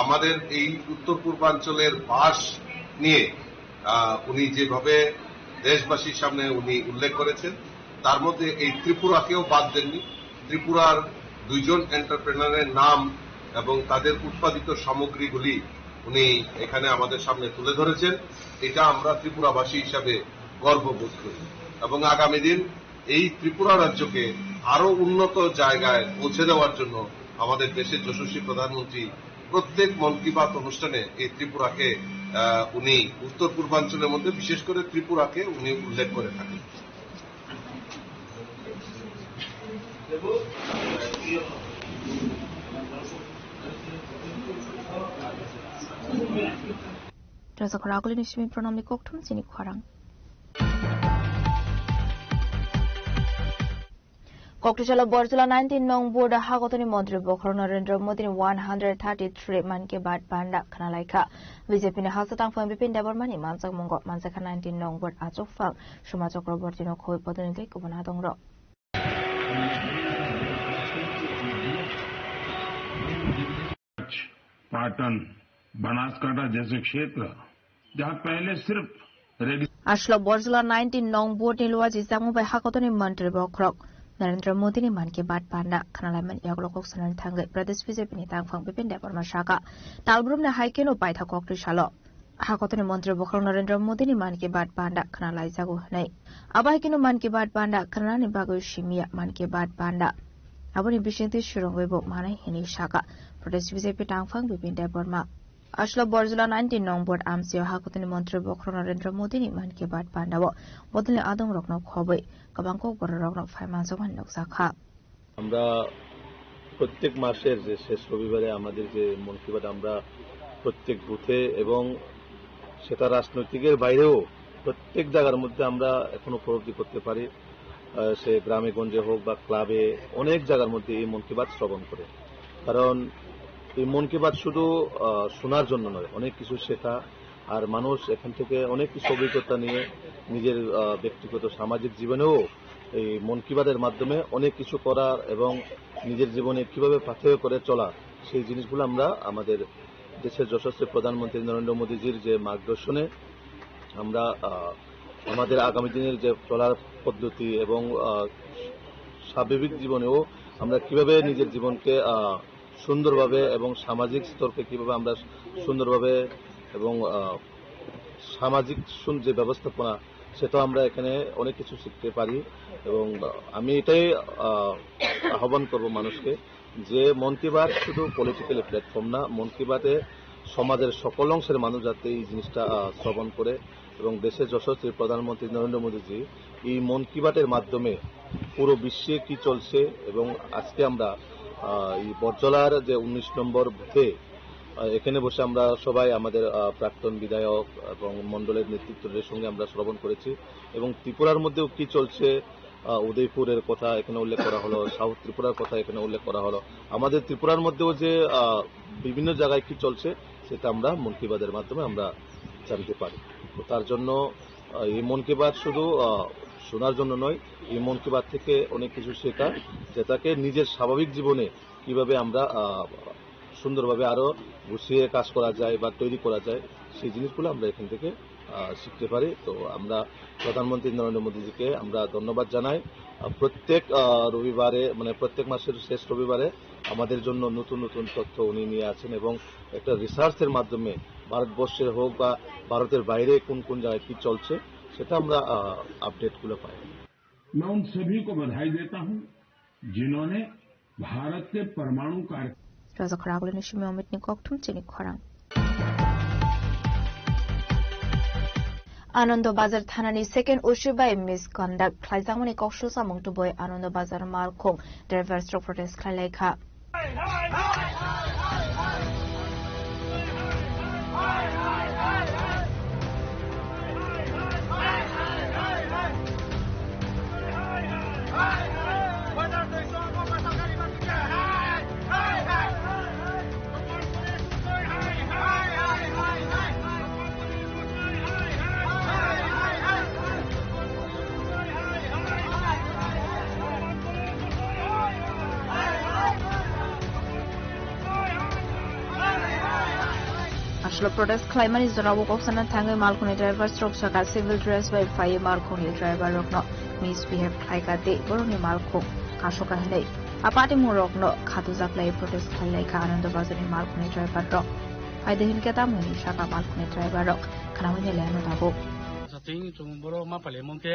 আমাদের এই উত্তর পূর্বাঞ্চলের বাঁশ নিয়ে, আহ, উনি যেভাবে দেশবাসীর সামনে উনি উল্লেখ করেছেন, তার মধ্যে এই ত্রিপুরাকেও বাদ দেননি। ত্রিপুরার দুইজন এন্টারপ্রেনারের নাম এবং তাদের উৎপাদিত সামগ্রীগুলি উনি এখানে আমাদের সামনে তুলে ধরেছেন। এটা আমরা ত্রিপুরাবাসী হিসাবে গর্ববোধ করি এবং আগামী দিন এই ত্রিপুরা রাজ্যকে আরো উন্নত জায়গায় পৌঁছে দেওয়ার জন্য আমাদের দেশের যশস্বী প্রধানমন্ত্রী প্রত্যেক মন কি বাত অনুষ্ঠানে এই ত্রিপুরাকে, আহ, উনি উত্তর পূর্বাঞ্চলের মধ্যে বিশেষ করে ত্রিপুরাকে উনি উল্লেখ করে থাকেন। Rasa khorang kuli ni simi pronom ni kokthum chini khorang. Kokthai salo Borjula nineteen nong board hagotoni montri bokhorok Narendra Modi ni one hundred thirty-three Mann Ki Baat panda khna laikha. B J P ni hasteo tangphang Bipin Debbarma ni manchak mungo manchakha nineteen nong board achuk phang Soma Chakraborty no khoi bodolni tei kubun adong rok. Patan, बनासकांठा जैसे क्षेत्र जहां पहले सिर्फ ready Aswla Borjula nineteen nong board ni luaji jakmung bai hakotoni mantri bokhorok Narendra Modi ni Mann Ki Baat panda khna laimani yagulo kok sanani thangwi Pradesh B J P ni tangphang Bipin Debbarma sakha, talbrumni hai kheno paitha kokthai salo hakotoni montri bokhorok Narendra Modi ni Mann Ki Baat panda khna laijago hwnwi. Abo hai kheno Mann Ki Baat panda khnanani bagwi simiya Mann Ki Baat panda. Aboni bisingtwi swrwngwi bo manai hwnwi sakha Pradesh B J P tangphang Bipin Debbarma. Aswla Borjula nineteen nong board amchio hakotoni montri bokhorok Narendra Modi ni Mann Ki Baat pandao bodolni adong rokno khobwi kwbang kokborok rokno phai manjakmani nukjakha. আমরা প্রত্যেক মাসের যে শেষ রবিবারে আমাদের যে মন কি বাত, আমরা প্রত্যেক বুথে এবং সেটা রাজনৈতিকের বাইরেও প্রত্যেক জায়গার মধ্যে আমরা এখন উপলব্ধি করতে পারি। আহ, সে গ্রামে গঞ্জে হোক বা ক্লাবে, অনেক জায়গার মধ্যে এই মন কি বাত শ্রবণ করে। কারণ এই মন কি বাত শুধু, আহ, শোনার জন্য নয়, অনেক কিছু শেখা, আর মানুষ এখান থেকে অনেক কিছু অভিজ্ঞতা নিয়ে নিজের, আহ, ব্যক্তিগত সামাজিক জীবনেও এই মন কি বাতের মাধ্যমে অনেক কিছু করার এবং নিজের জীবনে কিভাবে পাথেয় করে চলা, সেই জিনিসগুলো আমরা আমাদের দেশের যশস্বী প্রধানমন্ত্রী নরেন্দ্র মোদীজির যে মার্গদর্শনে আমরা, আহ, আমাদের আগামী দিনের যে চলার পদ্ধতি এবং, আহ, স্বাভাবিক জীবনেও আমরা কিভাবে নিজের জীবনকে, আহ, সুন্দরভাবে এবং সামাজিক স্তরকে কিভাবে আমরা সুন্দরভাবে এবং, আহ, সামাজিক সুন-, যে ব্যবস্থাপনা, সেটা আমরা এখানে অনেক কিছু শিখতে পারি। এবং, আহ, আমি এটাই, আহ, আহ্বান করব মানুষকে যে মন কি বাত শুধু পলিটিক্যাল প্ল্যাটফর্ম না, মন কি বাতে সমাজের সকল অংশের মানুষ যাতে এই জিনিসটা, আহ, শ্রবণ করে এবং দেশের যশস্বী প্রধানমন্ত্রী নরেন্দ্র মোদীজি এই মন কি বাতের মাধ্যমে পুরো বিশ্বে কি চলছে এবং আজকে আমরা, আহ, এই বটজলার যে উনিশ নম্বর বুথে, আহ, এখানে বসে আমরা সবাই আমাদের, আহ, প্রাক্তন বিধায়ক এবং মণ্ডলের নেতৃত্বদের সঙ্গে আমরা শ্রবণ করেছি এবং ত্রিপুরার মধ্যেও কি চলছে, আহ, উদয়পুরের কথা এখানে উল্লেখ করা হলো, সাউথ ত্রিপুরার কথা এখানে উল্লেখ করা হলো। আমাদের ত্রিপুরার মধ্যেও যে, আহ, বিভিন্ন জায়গায় কি চলছে, সেটা আমরা মন কি বাতের মাধ্যমে আমরা জানতে পারি। তো তার জন্য, আহ, এই মন কি বাত শুধু, আহ, শোনার জন্য নয়, এই মন কি বাত থেকে অনেক কিছু শেখা, যেটাকে নিজের স্বাভাবিক জীবনে কিভাবে আমরা আহ, সুন্দরভাবে আরো গুছিয়ে কাজ করা যায় বা তৈরি করা যায়, সেই জিনিসগুলো আমরা এখান থেকে আহ, শিখতে পারি। তো আমরা প্রধানমন্ত্রী নরেন্দ্র মোদীজিকে আমরা ধন্যবাদ জানাই। আহ, প্রত্যেক আহ, রবিবারে, মানে প্রত্যেক মাসের শেষ রবিবারে আমাদের জন্য নতুন নতুন তথ্য উনি নিয়ে আসেন এবং একটা রিসার্চের মাধ্যমে ভারতবর্ষে হোক বা ভারতের বাইরে কোন কোন জায়গায় কি চলছে, সেটা আমরা আহ, আপডেটগুলো পাই। मैं उन सभी को बधाई देता हूं, जिन्होंने भारत के परमाणु कार्य Raja khorang ni simi omit ni kokthum chini khorang. Anando Bazar Thana ni second O C bai misconduct khlaijakmani koksul samung tubui Anando Bazar malkhung drivers rok protest khlai laikha. Aswk protest khlaimani jorao kok sana thangwi malkhungni drivers rok sakha civil dress bai phaiwi malkhungni driver rokno misbehave khlaikha tei borokni malkhung kasoka hinwi a patimung rokno khatujak lai protest khlai laikha Anando Bazar ni malkhungni driver rok. Phaidi hinkhe tamoni sakha malkhungni driver rok khwnamwi nai lai ano tabuk. Sating chung boro ma pale mungke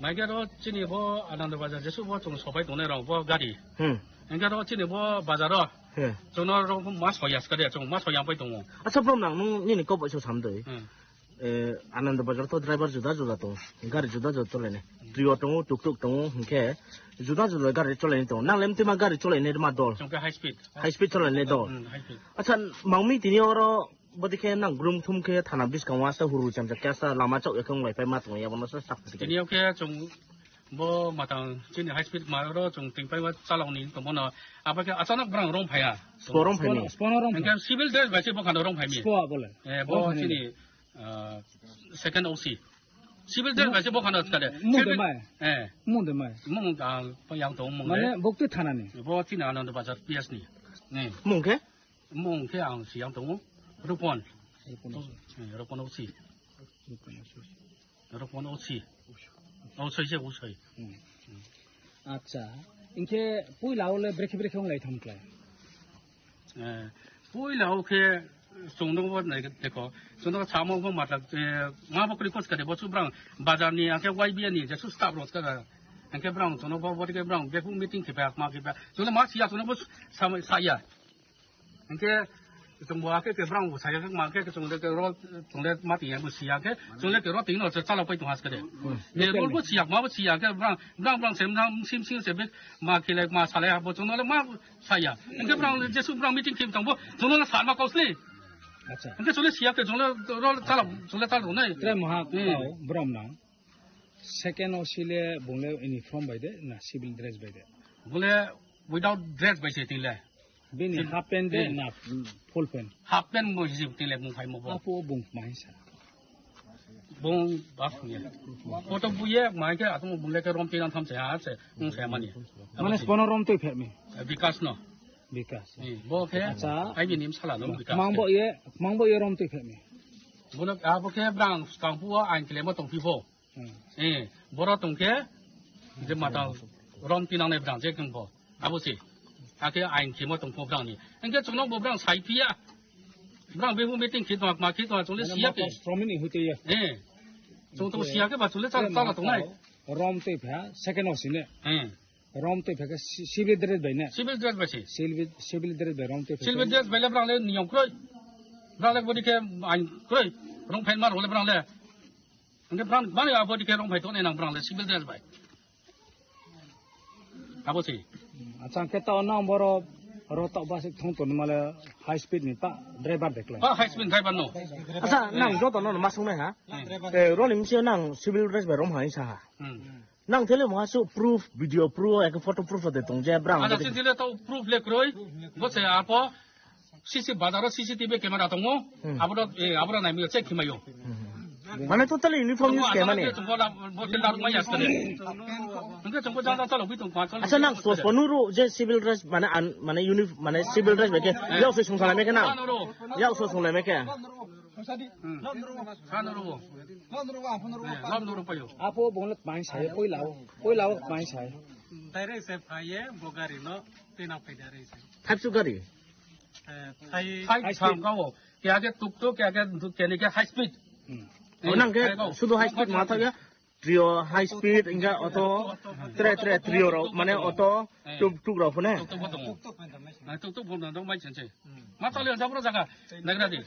Maikhe ro chini bo Anando Bazar jesu bo chwng sopai tongnai rok bo gari. Hmm. Hingke ro chini bo bazar o. Hmm. Chwngno ro mas hoya skade chwng mas hoya pai tongo. Acha brom nang nung nini kok bai so samdoi. Hmm. Eh, Anando Bazar to driver juda juda to. Gari juda juda to lene. Trio tongo, tuk tuk tongo, hingke juda juda gari cholaini tongo. Nang lem tima gari cholaini ma dol. Chwng ke high speed. High speed cholaini dol. Hmm, high speed. Acha mangmi tini oro Bodikhe nang grum thum khe thana bwskango asa huru chamsa khe asa lama chao ekhe wng lai pai ma tongo, abono se sak tini o khe chwng bo matang chini high speed ma oro chwng ting pai ma chalok ni tongmo no abo khe achanak brang rom phaiya. Spo rom phaini. Spo rom phai. Engkhe civil dress bai se bo khano rom phaimi. Spo abole. Eh, bo chini, ah, second O C. Civil dress bai se bo khano skade. Mung de mai. Eh. Mung de mai. Mung, ah, yang tong mung de. Mane bokti thana ni. Bo chini Anando Bazar P S ni. Ni. Mung khe? Mung khe ang siyang tongo, Rupon. Rupon O C. Eh, Rupon O C. Rupon O C. Rupon O C. O C se O C. Hmm. Acha, inkhe puila ole brekhe brekhe wng lai tham klai. Eh, puila o khe chwngno bo nai dekho, chwngno samo bo mata, eh, ma bo kwrwi kos kade bo chubrang bazar ni, akhe Y B A ni jesu staff rok ka, akhe brang chwngno bo, bo khe brang before meeting khe ba, ma khe ba, chwngno ma siya, chwngno bo sa, saya. Hingke chwng bo hakhe ke brang bo saya khe ma khe chwng le ke ro chwng le ma tiya bo siya khe chwng le ke ro tingno chala pai tong has khe de. Ne rol bo siya ma bo siya khe brang brang brang sem brang sim sim se be ma khe le ma sale ha bo chwng le ma saya. Hingke brang jesu brang meeting khe tong bo chwng le sa ma kausli. Acha. Hingke chwng le siya khe chwng le ro chala chwng le chala nai. Tre maha kau brom nang. Second O C le bung le uniform bai de na civil dress bai de? Bung le without dress bai se twi le. Bini half pant de na full pant? Half pant bo hijab twi le bung phai mo bo. Apo bung mai sa. Bung bak ye. Photo bu ye mai ke atung bung le ke rom twi nang tham se ha se bung se mani. Mane spono rom twi phet mi? Bikas no. Bikas. Ni bo ke. Acha. Ai ni nim sala no Bikas. Mang bo ye, mang bo ye rom twi phet mi? Bono abo ke brang skang pu ain kle mo tong pi bo. Hmm. Eh, boro tongkhe, je mata rom tinangnai brang je kengbo. Abo se. Ake ain khimo tongkho brang ni. Engke chwngno bo brang sai phiya. Brang behu meeting khit ma, ma khit ma chungle siya ke. From ni hute ya. Eh. Chung to siya ke ba chungle chala, chala tongnai. Rom tei pha, second O C ne. Eh. Rom tei pha ke si-, civil dress bai ne. Civil dress bai se. Civil, civil dress bai rom tei pha. Civil dress bai le brang le niyom kroi. Brang le bodi ke ain kroi. Rong phain mar le brang le. Hingke brang, brang ya body ke rong phai tongnai nang brang le civil dress bai. Abo se. Acha, hingke ta nang boro rotok basik thong toni male high speed ni ta driver dekla. Ah, high speed driver no. Acha, nang joto no ma sungnai ha. Hmm. Eh, roni misi nang civil dress bai rom hai sa ha. Hmm. Nang tele mo asu proof, video proof, ek photo proof de tong je brang. Acha, body si dile to proof le kroi. Bo se apo C C bazar o C C T V camera tongo. Hmm. Abo do, eh, abo do nai mi check khimayo. Hmm. Mane totally uniform use khe mane. Acha nang chosma nuru je civil dress mane an, mane uniform mane civil dress bai khe yao se sung salai me khe nang. Yao se sung lai me khe. Apo bongla kmai sai, poila o, poila o kmai sai. Direct se phaiye bo gari no twi nang phai direct se. Thaichu gari. Eh, thai. Thai sam ka o. Kya ke tuk tuk, kya ke kya ni ke high speed. O nang ke sudu high speed ma thak ya. Trio high speed, inga auto, tre, tre, trio rok, mane auto, tuk, tuk rok phone. Tuk tuk bo tongo. Na tuk tuk bo tongo, mai chenche. Ma tali jabra jaga, nagra di.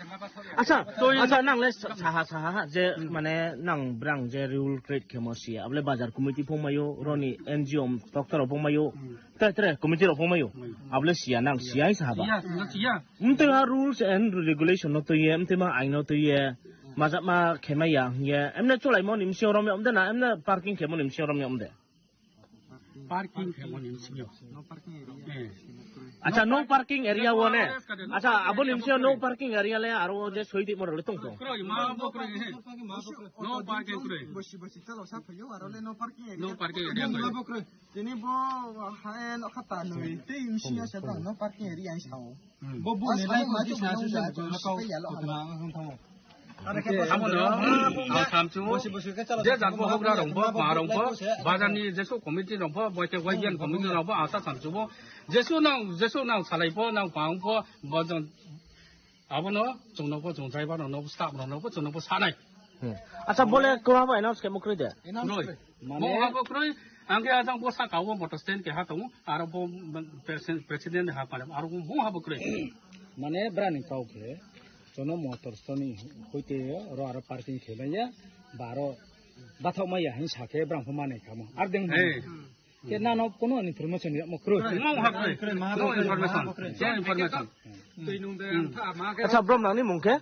Acha, acha, nang le saha, saha, je, mane, nang brang je rule create khemo si, able bazar committee phongmayo, roni N G O, doctor rok phongmayo, tre, tre, committee rok phongmayo, able siya nang, siya hai saha ba. Siya, siya. Mtwma rules and regulation no twiye, mtwma ain no twiye, majak ma khemaya hiye, emne chulai mo nimsio romya umde na, emne parking khemo nimsio romya umde. Parking khemo nimsio. Eh. Acha, no parking area wo ne. Acha, abo nimsio no parking area le aro je soidi mo le tong tong. Kroi, ma bo kroi, he. No parking kroi. Bosi bosi talo sa phayo, aro le no parking area. No parking area kroi. Tini bo haen okha ta nui, tei misi ya se bang no parking area ang sao. Bo bo ni lai ko di sa su sa ko ko ko na ang thang. Amo no, ang tham chu. Je jat bo hok ra rong bo, ma rong bo, bazar ni jesu committee rong bo, boite wai gen committee rong bo, asa tham chu bo. Jesu nang, jesu nang salai bo, nang pang bo, bazar Abono chwngno bo, chwng driver rokno bo, staff rokno bo, chwngno bo sanai. Hmm. Acha, bole kwma bai announce khe mukrwi de? Announce krwi. Mane bo ha bo krwi, ang khe ajang bo saka o motor stand keha tongo, aro bo president, president ha pare, aro bo ha bo krwi. Mane brani kau khe, chwngno motor stand ni hoite ro aro parking khe manya, ba aro bathok maya hin sa khe brang pho manai kha mo. Ar deng. Hey. Ke na no kono information ya mo kroi. No ha kroi. No information. No information. Twi nung de ang tha ma ke. Acha, brom nang ni mung khe?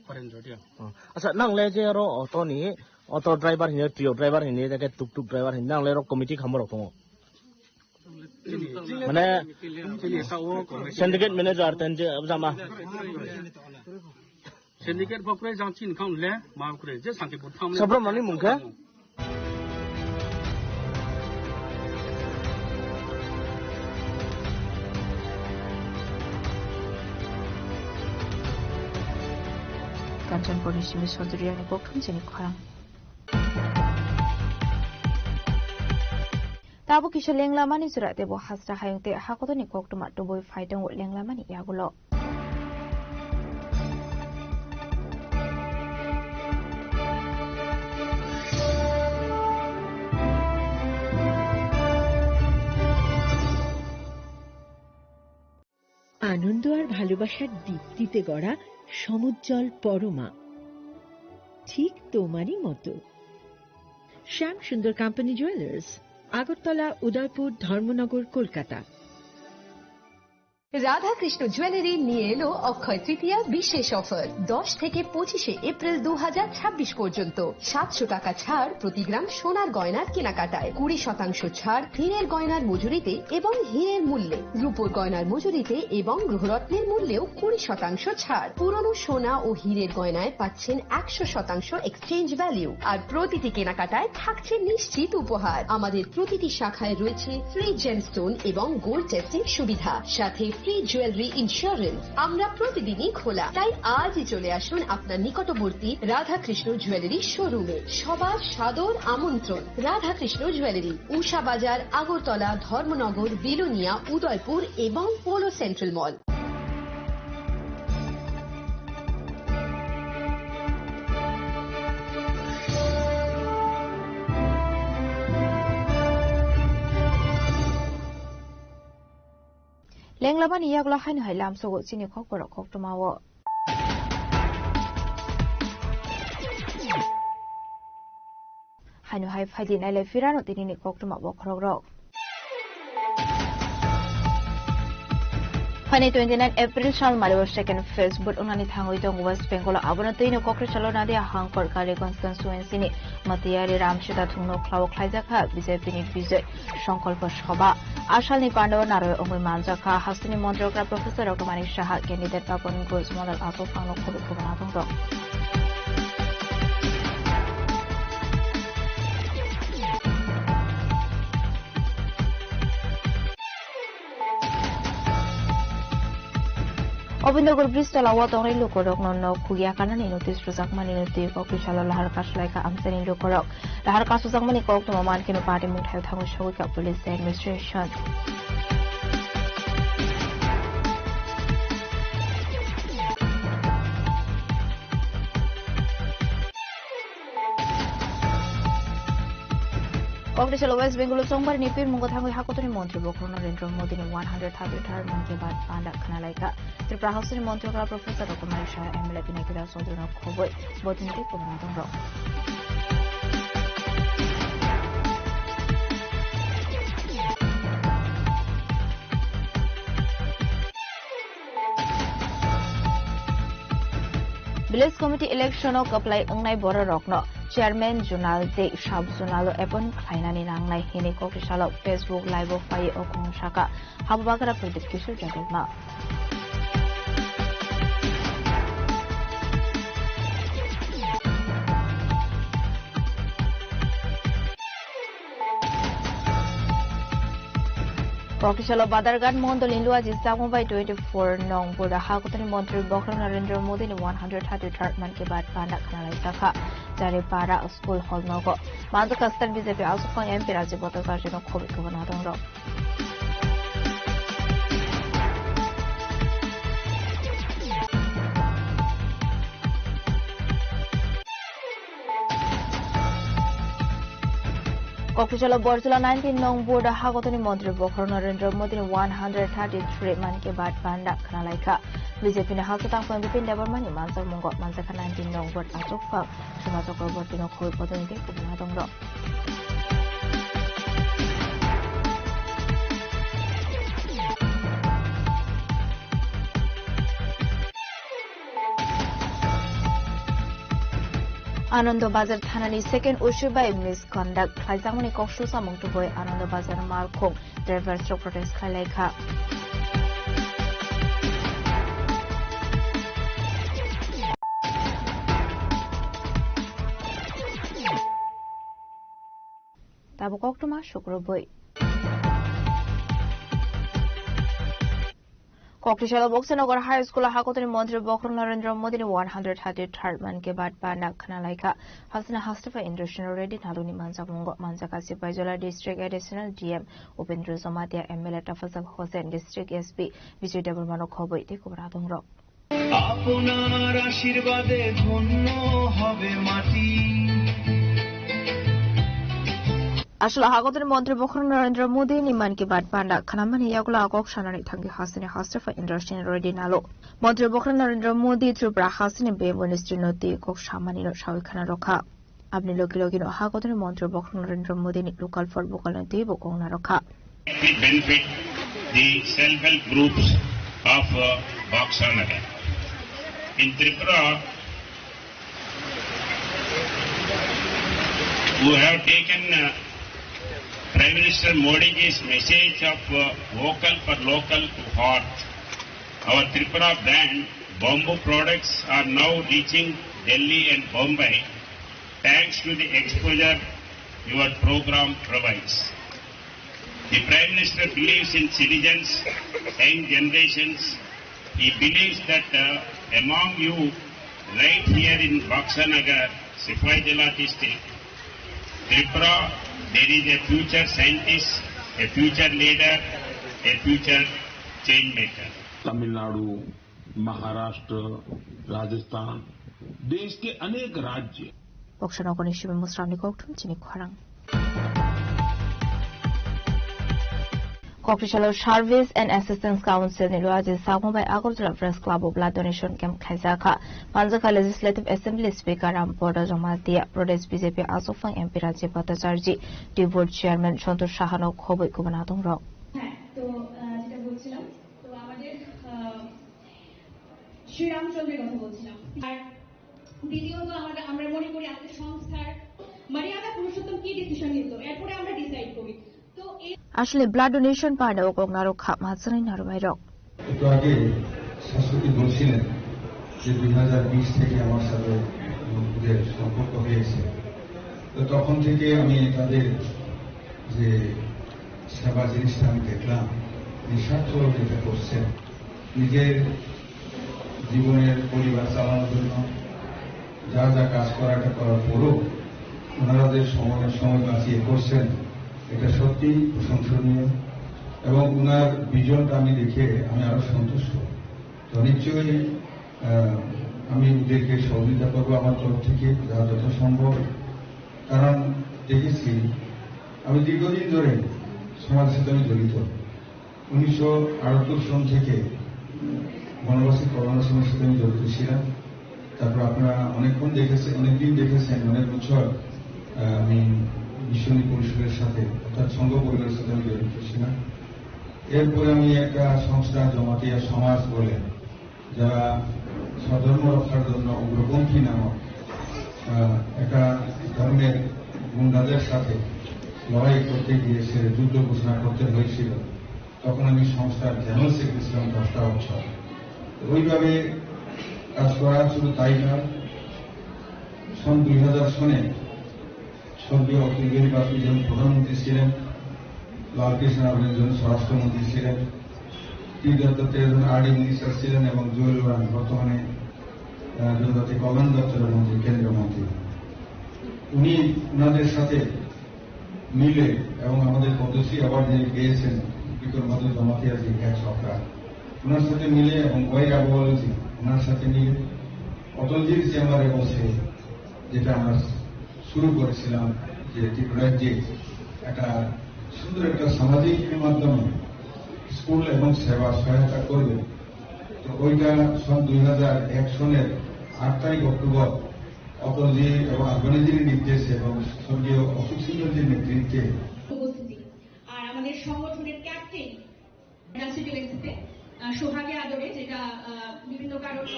Karen Jodia. Oh. Acha, nang le je ro auto ni, auto driver hini, trio driver hini, de ke tuk tuk driver hini, nang le ro committee khamo rok tongo. Mane, syndicate manager ten je jama. Syndicate bo kwrwi jang chini khang le, ma kwrwi je santi bo thang le. Sabra mani mung khe? Kanchanpurni simi Sodriyani koktwma chini khorang. Tabuk kisa lenglamani jora tebo hasra hayung tei hakotorni koktwma tubui phai tongo lenglamani yagulo. আনন্দ আর ভালোবাসার দীপ্তিতে গড়া সমুজ্জ্বল পরমা, ঠিক তোমারই মতো। শ্যাম সুন্দর company jewellers, Agartala, উদয়পুর, ধর্মনগর, কলকাতা। রাধাকৃষ্ণ জুয়েলারি নিয়ে এলো অক্ষয় তৃতীয়া বিশেষ অফার। দশ থেকে পঁচিশে এপ্রিল দু হাজার ছাব্বিশ পর্যন্ত সাতশো টাকা ছাড় প্রতি গ্রাম সোনার গয়নার কেনাকাটায়, কুড়ি শতাংশ ছাড় হীরের গয়নার মজুরিতে এবং হীরের মূল্যে, রূপোর গয়নার মজুরিতে এবং গ্রহরত্নের মূল্যেও কুড়ি শতাংশ ছাড়। পুরনো সোনা ও হীরের গয়নায় পাচ্ছেন একশো শতাংশ এক্সচেঞ্জ ভ্যালু, আর প্রতিটি কেনাকাটায় থাকছে নিশ্চিত উপহার। আমাদের প্রতিটি শাখায় রয়েছে ফ্রি জেমস্টোন এবং গোল্ড টেস্টিং সুবিধা, সাথে ফ্রি জুয়েলারি ইন্স্যুরেন্স। আমরা প্রতিদিনই খোলা, তাই আজই চলে আসুন আপনার নিকটবর্তী রাধাকৃষ্ণ জুয়েলারি শোরুমে। সবার সাদর আমন্ত্রণ। রাধাকৃষ্ণ জুয়েলারি, উষা বাজার, আগরতলা, ধর্মনগর, বিলোনিয়া, উদয়পুর এবং polo central mall. Lenglamani yagulo haino hai lamsogo chini khokborok koktwmao. Haino hai phaidi nailai phirano tinini koktwma bokhorokrok. Phaini twenty nine April sal malibo second phase vote wngnani thangwi tongo West Bengal o. Abono twino Kokrachalo Nadia Hangkor Kaliganj constituency ni Matiyari Ramsita thungno khlao khlaijakha B J P ni Bijoy Sankalpa Sabha. A salni pandao narwi wngwi manjakha hasteni montrogra Professor Doctor Manik Saha, candidate Pawan Ghosh, model aswk phangno khobwi khobana tongtong. Obindernagar bridge tola o tongnai lukurokno nok khukya kanani notice rwjakmani no twi kok twisalo lahar kasulaikha amchaini lukurok. Lahar kasujakmani koktwma mankhe no party mungthaio thangwi sogwikha police administration. Kokdisalo West Bengal o chongbarni pirmungo thangwi hakotorni montri bokhorok Narendra Modi ni one hundred thirty-third Mann Ki Baat panda khwnalaikha. Tripura House ni montri okra Professor Ratan Lal Shah, M L A Pinaki Das Chaudhary no khobwi bodini tei kwbangma tongrok. Village Committee election o kwplai wngnai bororokno chairman zonal tei sub zonal o appoint khlainani nangnai hinwi kokdisalo Facebook live o phaiwi o khorang sakha Habubagra Pradyut Kishore Debbarma. Kokdisalo Badarghat Mondol ni Luaji Chakma bai twenty-four nong Bura hakotorni montri bokhorok Narendra Modi ni one hundred thirty-third Mann Ki Baat panda khwnalaijak kha. Jaripara School Hall nogo manjakha state B J P aswk phang M P Rajiv Bhattacharya no khobwi kwbangma tongrok. Kokdisalo Borjola nineteen nong Bura hakotorni montri bokhorok Narendra Modi ni one hundred thirty-three Mann Ki Baat panda khwnalaikha. B J P ni hasteo tangphang Bipin Debbarma ni manjakmungo manjakha nineteen nong Bura achukphang Soma Chakraborty no khobwi bodini tei kwbangma tongrok. Anando Bazar thanani second O C bai misconduct khlaijakmani kok susamung tubui Anando Bazar malkhung drivers rok protest khlailaikha. Tabuk koktwma sukrubui. Kokdisalo Boksanagar High School o hakotorni montri bokhorok Narendra Modi ni one hundred thirty-third Mann Ki Baat panda khwnalaikha. Hasteni hastepha Indrasen Reddy Naluni manjakmungo manjakha Sipaijola District Additional D M Upendra Jamatia, M L A Tafazzal Hossain, District S P Bijoy Debbarma no khobwi tei kwbangma tongrok. আপনার আশীর্বাদে ধন্য হবে মাটি। Aswk hakotorni montri bokhorok Narendra Modi ni Mann Ki Baat panda khnamani yagulo kok sanani thangwi hasteni hastepha Indrasen Reddy Nalu. Montri bokhorok Narendra Modi Tripura hasteni B M Ministry no twi kok samani no sawi khna rokha. Aboni logi logi no hakotorni montri bokhorok Narendra Modi ni local for vocal no twibo kok narokha. Benefit the self-help groups of, uh, Baksa Nagar. In Tripura, who have taken, uh, Prime Minister Modi ji's message of, uh, vocal for local to heart. Our Tripura brand bamboo products are now reaching Delhi and Bombay thanks to the exposure your program provides. The Prime Minister believes in citizens, young generations. He believes that, uh, among you, right here in Baksa Nagar, Sipaijala district, Tripura, there is a future scientist, a future leader, a future change maker. Tamil Nadu, महाराष्ट्र, राजस्थान, देश के अनेक राज्य। Boksanagarni simi mwsramni kokthum chini khorang. Kokdisalo Service and Assistance Council ni Luaji Chakma bai Agartala Press Club o blood donation camp khlaijakha. Manjakha Legislative Assembly Speaker Ram Podo Jamatia, Pradesh B J P aswkphang M P Rajiv Bhattacharjee, Board Chairman Santosh Saha no khobwi kwbangma tongrok. হ্যাঁ, তো, আহ, যেটা বলছিলাম, তো আমাদের, আহ, শ্রীরামচন্দ্রের কথা বলছিলাম। আর দ্বিতীয়ত আমরা, আমরা মনে করি আজকে সংস্থার মারিয়ানা পুরুষোত্তম কি ডিসিশন নিত, এরপরে আমরা ডিসাইড করি। তো এই Aswkle blood donation panda o kok narwkha machwlwi narwknairok. একটু আগে শাশ্বতী বলছিলেন যে দুই হাজার বিশ থেকে আমার সাথে ওদের সম্পর্ক হয়েছে। তো তখন থেকে আমি তাদের যে সেবা জিনিসটা আমি দেখলাম, নিঃস্বার্থ যেটা করছেন, নিজের জীবনের পরিবার চালানোর জন্য যা যা কাজ করাটা করার পরেও ওনারা যে সময়, সময় বাঁচিয়ে করছেন, এটা সত্যিই প্রশংসনীয়। এবং ওনার ভিশনটা আমি দেখে আমি আরো সন্তুষ্ট। তো নিশ্চয়ই, আহ, আমি ওদেরকে সহযোগিতা করবো আমার তরফ থেকে যা যত সম্ভব। কারণ দেখেছি, আমি দীর্ঘদিন ধরে সমাজের সাথে আমি জড়িত। উনিশশো আটাত্তর সন থেকে বনবাসী কল্যাণ আশ্রমের সাথে আমি জড়িত ছিলাম। তারপর আপনারা অনেকক্ষণ দেখেছেন, অনেকদিন দেখেছেন, অনেক বছর, আহ, আমি মিশনী পরিষদের সাথে অর্থাৎ সংঘ পরিবারের সাথে আমি জড়িত ছিলাম। এরপরে আমি একটা সংস্থা জমাতিয়া সমাজ বলে যারা স্বধর্ম রক্ষার জন্য উগ্রপন্থী নামক, আহ, একটা ধর্মের গুন্ডাদের সাথে লড়াই করতে গিয়ে সে যুদ্ধ ঘোষণা করতে হয়েছিল, তখন আমি সংস্থার জেনারেল সেক্রেটারি ছিলাম দশটা বছর। ওইভাবে কাজ করা শুধু তাই নয়, সন দুই হাজার সনে স্বর্গীয় অটল বিহারী বাজপেয়ী যখন প্রধানমন্ত্রী ছিলেন, লালকৃষ্ণ আডবাণী যখন স্বরাষ্ট্রমন্ত্রী ছিলেন, টি দত্ত যখন আরডি মিনিস্টার ছিলেন এবং জুয়েল ওরাং বর্তমানে, আহ, জনজাতি কল্যাণ দপ্তরের মন্ত্রী, কেন্দ্রীয় মন্ত্রী, উনি ওনাদের সাথে মিলে এবং আমাদের পদ্মশ্রী অ্যাওয়ার্ড যিনি পেয়েছেন বিক্রমাদিত্য জমাতিয়া জি এক সরকার, ওনার সাথে মিলে এবং ওয়াই রাঘবওয়ালাজি ওনার সাথে মিলে অটলজির চেম্বারে বসে যেটা আমরা শুরু করেছিলাম যে ত্রিপুরা রাজ্যে একটা সুন্দর একটা সামাজিক মাধ্যমে স্কুল এবং সেবা সহায়তা করবে। তো ওইটা সন দুই হাজার এক সনের আট তারিখ অক্টোবর অটলজি এবং আদবানিজির নির্দেশে এবং স্বর্গীয় অশোক সিংহজির নেতৃত্বে উপস্থিতি। আর আমাদের সংগঠনের ক্যাপ্টেন রাষ্ট্রীয় এক্সিতে, আহ, সোহাগে আদরে, যেটা, আহ, বিভিন্ন কারণে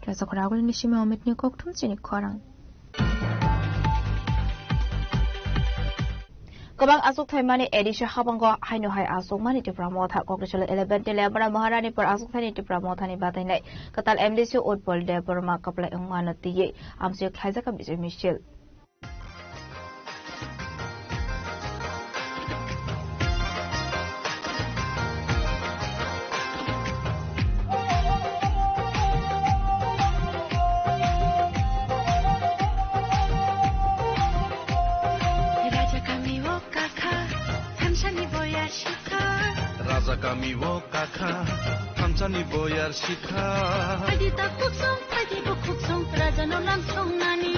Rasa khorang agulini simi Amit ni kokthum chini khorang. Kwbang achukthai mani A D C habango haino hai achukmani Tipra Motha, Kokrisalo eleven Telemura Maharani por achukthani Tipra Mothani batainai kwtal M D C Utpal Debbarma kwplai wngmano twiwi amchio khlaijak Bijay Misil. Raja kami o kakha, thansa ni boya shikha. Raja kami o kakha, thansa ni boyar shikha. Phaidi ta khuksong, phaidi bukhuksong, raja no lam song nani.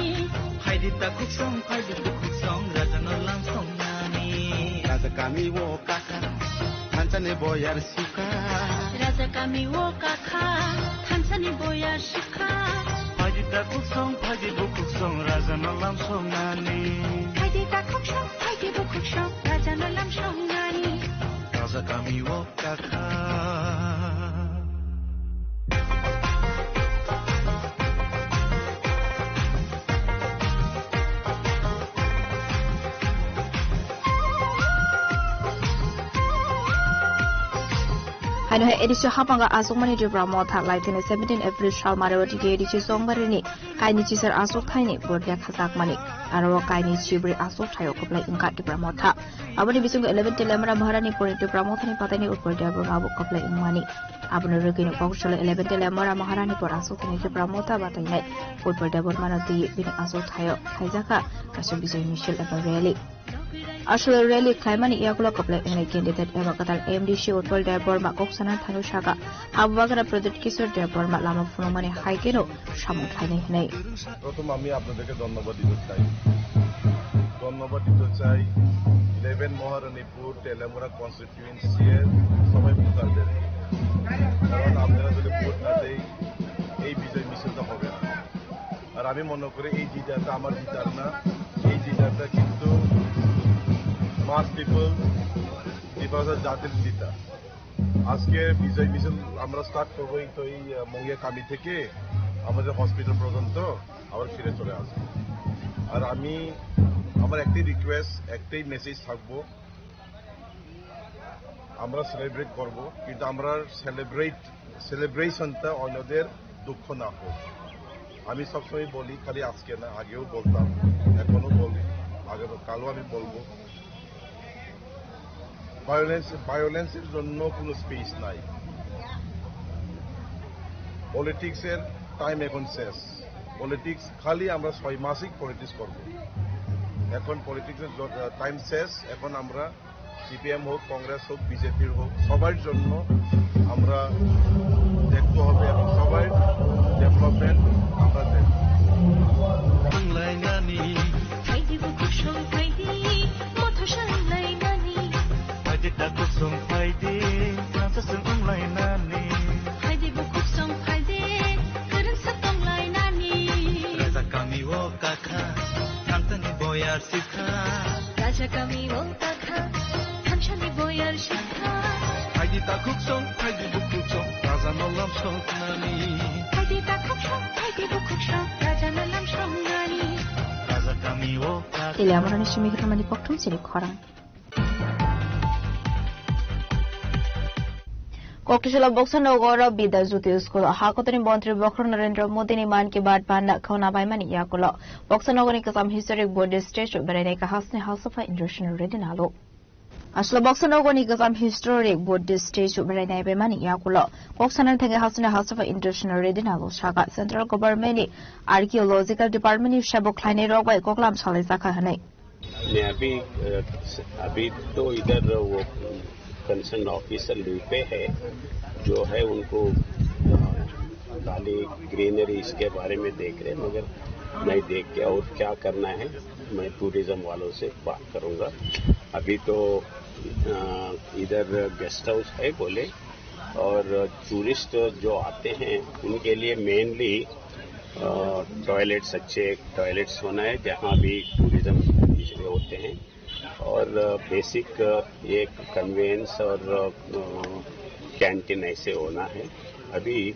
Phaidi ta khuksong, phaidi bukhuksong, raja no lam song nani. Raja kami o kakha, thansa ni boyar shikha. Raja kami o kakha, thansa ni boyar shikha. Phaidi ta khuksong, phaidi bukhuksong, raja no lam song nani. Phaidi ta khuksong, phaidi bukhuksong, raja no lam song nani. Raja kami o kakha. Haino hai A D C habango achukmani Tipra Motha laithani seventeen April sal Marawati A D C Chongbarini kaini chisar achuk thaini bordia khajakmani aro kaini chibri achuk thaio kwplai wngkha Tipra Motha. Aboni bisingo eleven Telemura Maharani pori Tipra Mothani pataini Utpal Debbarma bo kwplai wngmani. Abono rwgwino Kokrisalo eleven Telemura Maharani por achuk thaini Tipra Motha batainai Utpal Debbarmano twi bini achuk thaio khaijakha kaisa Bijay Misil eba rally. Aswk rally khlaimani yagulo kwplai wngnai candidate eba kwtal M D C Utpal Debbarma kok sana thani saka, abo bagwra Pradyot Kishore Debbarma lama phunukmani hai kheno samung khlainai hwnwi. প্রথম আমি আপনাদেরকে ধন্যবাদ দিতে চাই, ধন্যবাদ দিতে চাই ইলেভেন মহারানীপুর টেলামুরা কনস্টিটিউয়েন্সি এর সবাই ভোটারদের, কারণ আপনারা যদি ভোট না দেয় এই বিজয় মিছিলটা হবে না। আর আমি মনে করি এই জিতাটা আমার জিতার না, এই জিতাটা কিন্তু মাস পিপল, ত্রিপুরা জাতির জিতা। আজকে বিজয় মিছিল আমরা স্টার্ট করবো এই তো এই, আহ, মঙ্গিয়া কামি থেকে আমাদের হসপিটাল পর্যন্ত আবার ফিরে চলে আসবো। আর আমি আমার একটাই রিকোয়েস্ট, একটাই মেসেজ থাকবো, আমরা সেলিব্রেট করব, কিন্তু আমরা সেলিব্রেট, সেলিব্রেশনটা অন্যদের দুঃখ না হোক। আমি সবসময় বলি, খালি আজকে না, আগেও বলতাম, এখনো বলি, আগামী কালও আমি বলবো। ভায়োলেন্স, ভায়োলেন্সের জন্য কোনো স্পেস নাই। পলিটিক্সের টাইম এখন শেষ। পলিটিক্স খালি আমরা ছয় মাসিক পলিটিক্স করব। এখন পলিটিক্সের জ-, টাইম শেষ। এখন আমরা সিপিএম হোক, কংগ্রেস হোক, বিজেপির হোক, সবার জন্য আমরা দেখতে হবে এবং সবার ডেভেলপমেন্ট আমরা দেখব। Phaidi bukhuk song phaidi, motho song lai nani. Phaidi takhuk song phaidi, thansa song wng lai nani. Phaidi bukhuk song phaidi, kwrwngsa tong lai nani. Raja kami o kakha, thangtani boyar sikha. Raja kami o kakha, thangsani boyar sikha. Phaidi takhuk song, phaidi bukhuk song, raja no lam song nani. Phaidi takhuk song, phaidi bukhuk song, raja no lam song nani. Raja kami o kakha. Tele amrani simi khramani kokthum sini khorang. Koktisalo Boksanogo oro Bidya Jyoti School o hakotoni montri Bokhorok Narendra Modi ni Mann Ki Baat banda khona baimani yakulo Boksanogo ni kwcham historic Buddhist statue berai nai kha hasni hasapha Indrasena Reddy Nalu. Aslo Boksanogo ni kwcham historic Buddhist statue berai nai baimani yakulo Boksano thangwi hasni hasapha Indrasena Reddy Nalu saka central government ni archaeological department ni sabo khlainai rok bai koklam salai jakha hwnwi. मैं अभी, अ, अभी तो इधर वो concern officer leave पे है, जो है उनको, अ, खाली ग्रीनरी इसके बारे में देख रहे हैं, मगर मैं देख के और क्या करना है, मैं टूरिज्म वालों से बात करूंगा। अभी तो, अ, इधर गेस्ट हाउस है बोले, और टूरिस्ट जो आते हैं उनके लिए मेनली, अ, टॉयलेट्स, अच्छे टॉयलेट्स होना है जहाँ भी टूरिज्म होते हैं, और बेसिक एक कन्वेंस और, अ, कैंटीन ऐसे होना है। अभी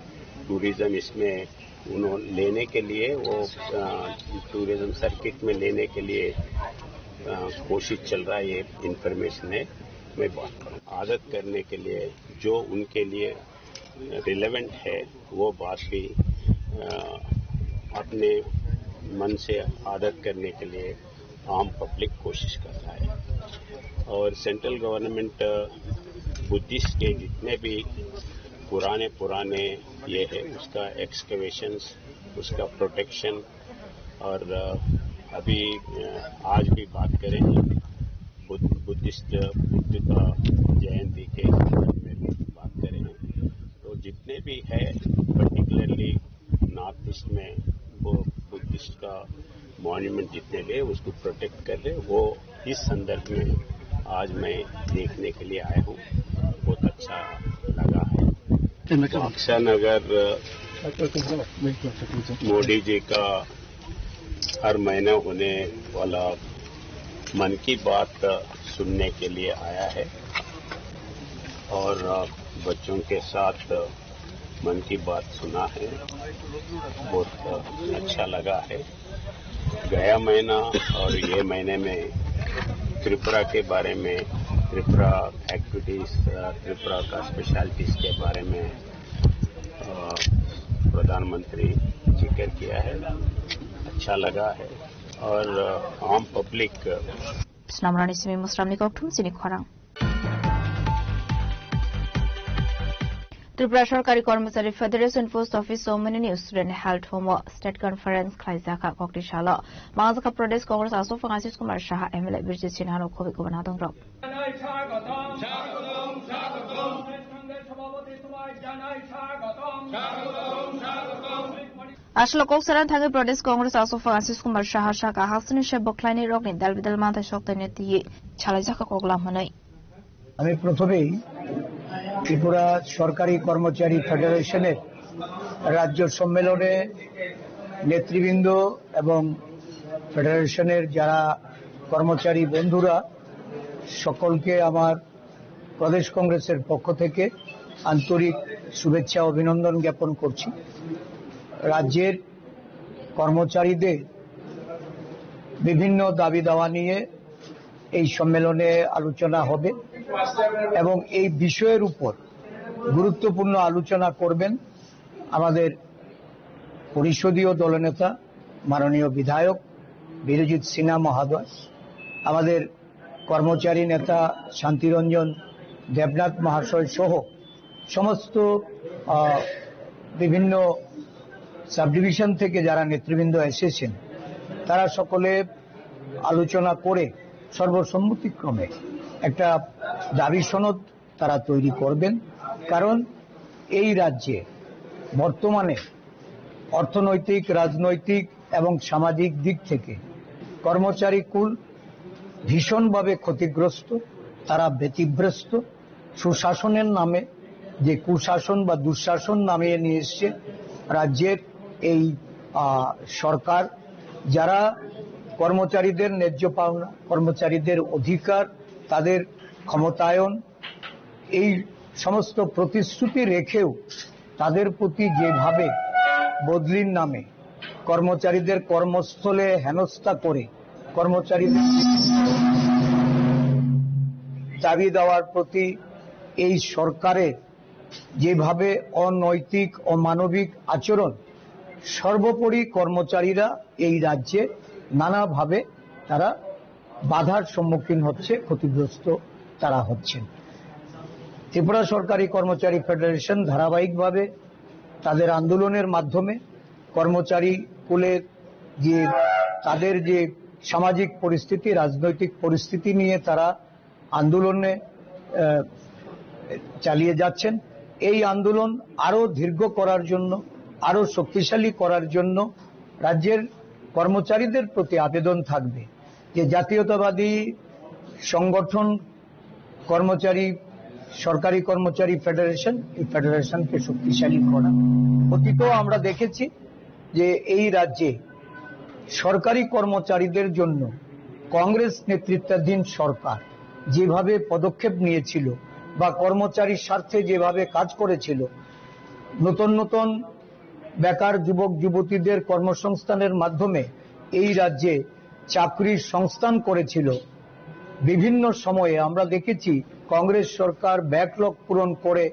टूरिज्म इसमें उन्होंने लेने के लिए वो, अ, टूरिज्म सर्किट में लेने के लिए, अ, कोशिश चल रहा है, ये इंफॉर्मेशन है। मैं बात करूँ, आदत करने के लिए जो उनके लिए रिलेवेंट है, वो बात भी, अ, अपने मन से आदत करने के लिए आम पब्लिक कोशिश कर रहा है। और सेंट्रल गवर्नमेंट, अ, बुद्धिस्ट के जितने भी पुराने, पुराने ये है, उसका एक्सकेवेशंस, उसका प्रोटेक्शन, और, अ, अभी, अ, आज भी बात करें बुद्ध, बुद्धिस्ट, बुद्ध का जयंती के संदर्भ में भी बात करें, तो जितने भी है, पर्टिकुलरली नॉर्थ ईस्ट में, वो बुद्धिस्ट का मॉन्यूमेंट जितने भी है, उसको प्रोटेक्ट कर रहे, वो इस संदर्भ में आज मैं देखने के लिए आया हूँ, बहुत अच्छा लगा है। बाक्सा नगर, अ, मोदी जी का हर महीने होने वाला मन की बात सुनने के लिए आया है और, अ, बच्चों के साथ मन की बात सुना है, बहुत, अ, अच्छा लगा है। गया महीना और ये महीने में त्रिपुरा के बारे में, त्रिपुरा एक्टिविटीज, अ, त्रिपुरा का स्पेशलिटीज के बारे में, अ, प्रधानमंत्री जिक्र किया है, अच्छा लगा है। और, अ, आम public Snamrani simi musramni kokthum sini khorang. Tripura Sorkari Kormochari Federation Post Office o mwnwini student health home o state conference khlaijakha kokti salo. Mangjaka Pradesh Congress aswk phang Ashish Kumar Saha, M L A Birjit Sinha rok khobwi kubun adongrok. Aswk kok saran thangwi Pradesh Congress aswk phang Ashish Kumar Saha saka hasini se bwkhlaini rokni dal bidal manthai soktaino twiwi salaijak kok lam hwnwi. আমি প্রথমেই ত্রিপুরা সরকারি কর্মচারী ফেডারেশনের রাজ্য সম্মেলনে নেতৃবৃন্দ এবং ফেডারেশনের যারা কর্মচারী বন্ধুরা, সকলকে আমার প্রদেশ কংগ্রেসের পক্ষ থেকে আন্তরিক শুভেচ্ছা অভিনন্দন জ্ঞাপন করছি। রাজ্যের কর্মচারীদের বিভিন্ন দাবি দাওয়া নিয়ে এই সম্মেলনে আলোচনা হবে এবং এই বিষয়ের উপর গুরুত্বপূর্ণ আলোচনা করবেন আমাদের পরিষদীয় দলনেতা মাননীয় বিধায়ক বিরজিৎ সিনহা মহোদয়, আমাদের কর্মচারী নেতা শান্তিরঞ্জন দেবনাথ মহাশয় সহ সমস্ত, আহ, বিভিন্ন সাবডিভিশন থেকে যারা নেতৃবৃন্দ এসেছেন, তারা সকলে আলোচনা করে সর্বসম্মতিক্রমে একটা দাবি সনদ তারা তৈরি করবেন। কারণ এই রাজ্যে বর্তমানে অর্থনৈতিক, রাজনৈতিক এবং সামাজিক দিক থেকে কর্মচারী কুল ভীষণভাবে ক্ষতিগ্রস্ত, তারা ব্যতিব্যস্ত। সুশাসনের নামে যে কুশাসন বা দুঃশাসন নামিয়ে নিয়ে এসছে রাজ্যের এই, আহ, সরকার, যারা কর্মচারীদের ন্যায্য পাওনা, কর্মচারীদের অধিকার, তাদের ক্ষমতায়ন, এই সমস্ত প্রতিশ্রুতি রেখেও তাদের প্রতি যেভাবে বদলির নামে কর্মচারীদের কর্মস্থলে হেনস্থা করে কর্মচারীদের দাবি দেওয়ার প্রতি এই সরকারের যেভাবে অনৈতিক, অমানবিক আচরণ, সর্বোপরি কর্মচারীরা এই রাজ্যে নানাভাবে তারা বাধার সম্মুখীন হচ্ছে, ক্ষতিগ্রস্ত তারা হচ্ছেন। ত্রিপুরা সরকারি কর্মচারী ফেডারেশন ধারাবাহিকভাবে তাদের আন্দোলনের মাধ্যমে কর্মচারী কুলের যে, তাদের যে সামাজিক পরিস্থিতি, রাজনৈতিক পরিস্থিতি নিয়ে তারা আন্দোলনে, আহ, চালিয়ে যাচ্ছেন। এই আন্দোলন আরো দীর্ঘ করার জন্য, আরো শক্তিশালী করার জন্য রাজ্যের কর্মচারীদের প্রতি আবেদন থাকবে যে জাতীয়তাবাদী সংগঠন কর্মচারী, সরকারি কর্মচারী ফেডারেশন, এই ফেডারেশনকে শক্তিশালী করা। অতীতেও আমরা দেখেছি যে এই রাজ্যে সরকারি কর্মচারীদের জন্য কংগ্রেস নেতৃত্বাধীন সরকার যেভাবে পদক্ষেপ নিয়েছিল বা কর্মচারীর স্বার্থে যেভাবে কাজ করেছিল, নতুন নতুন বেকার যুবক যুবতীদের কর্মসংস্থানের মাধ্যমে এই রাজ্যে চাকরির সংস্থান করেছিল। বিভিন্ন সময়ে আমরা দেখেছি কংগ্রেস সরকার ব্যাকলগ পূরণ করে,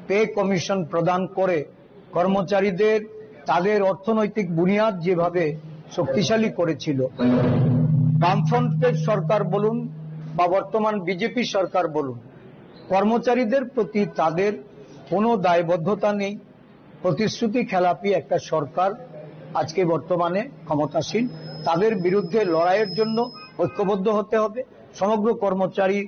পে কমিশন প্রদান করে কর্মচারীদের তাদের অর্থনৈতিক বুনিয়াদ যেভাবে শক্তিশালী করেছিল, বামফ্রন্টের সরকার বলুন বা বর্তমান বিজেপি সরকার বলুন, কর্মচারীদের প্রতি তাদের কোনো দায়বদ্ধতা নেই। প্রতিশ্রুতি খেলাপি একটা সরকার আজকে বর্তমানে ক্ষমতাসীন। তাদের বিরুদ্ধে লড়াইয়ের জন্য ঐক্যবদ্ধ হতে হবে। সমগ্র কর্মচারী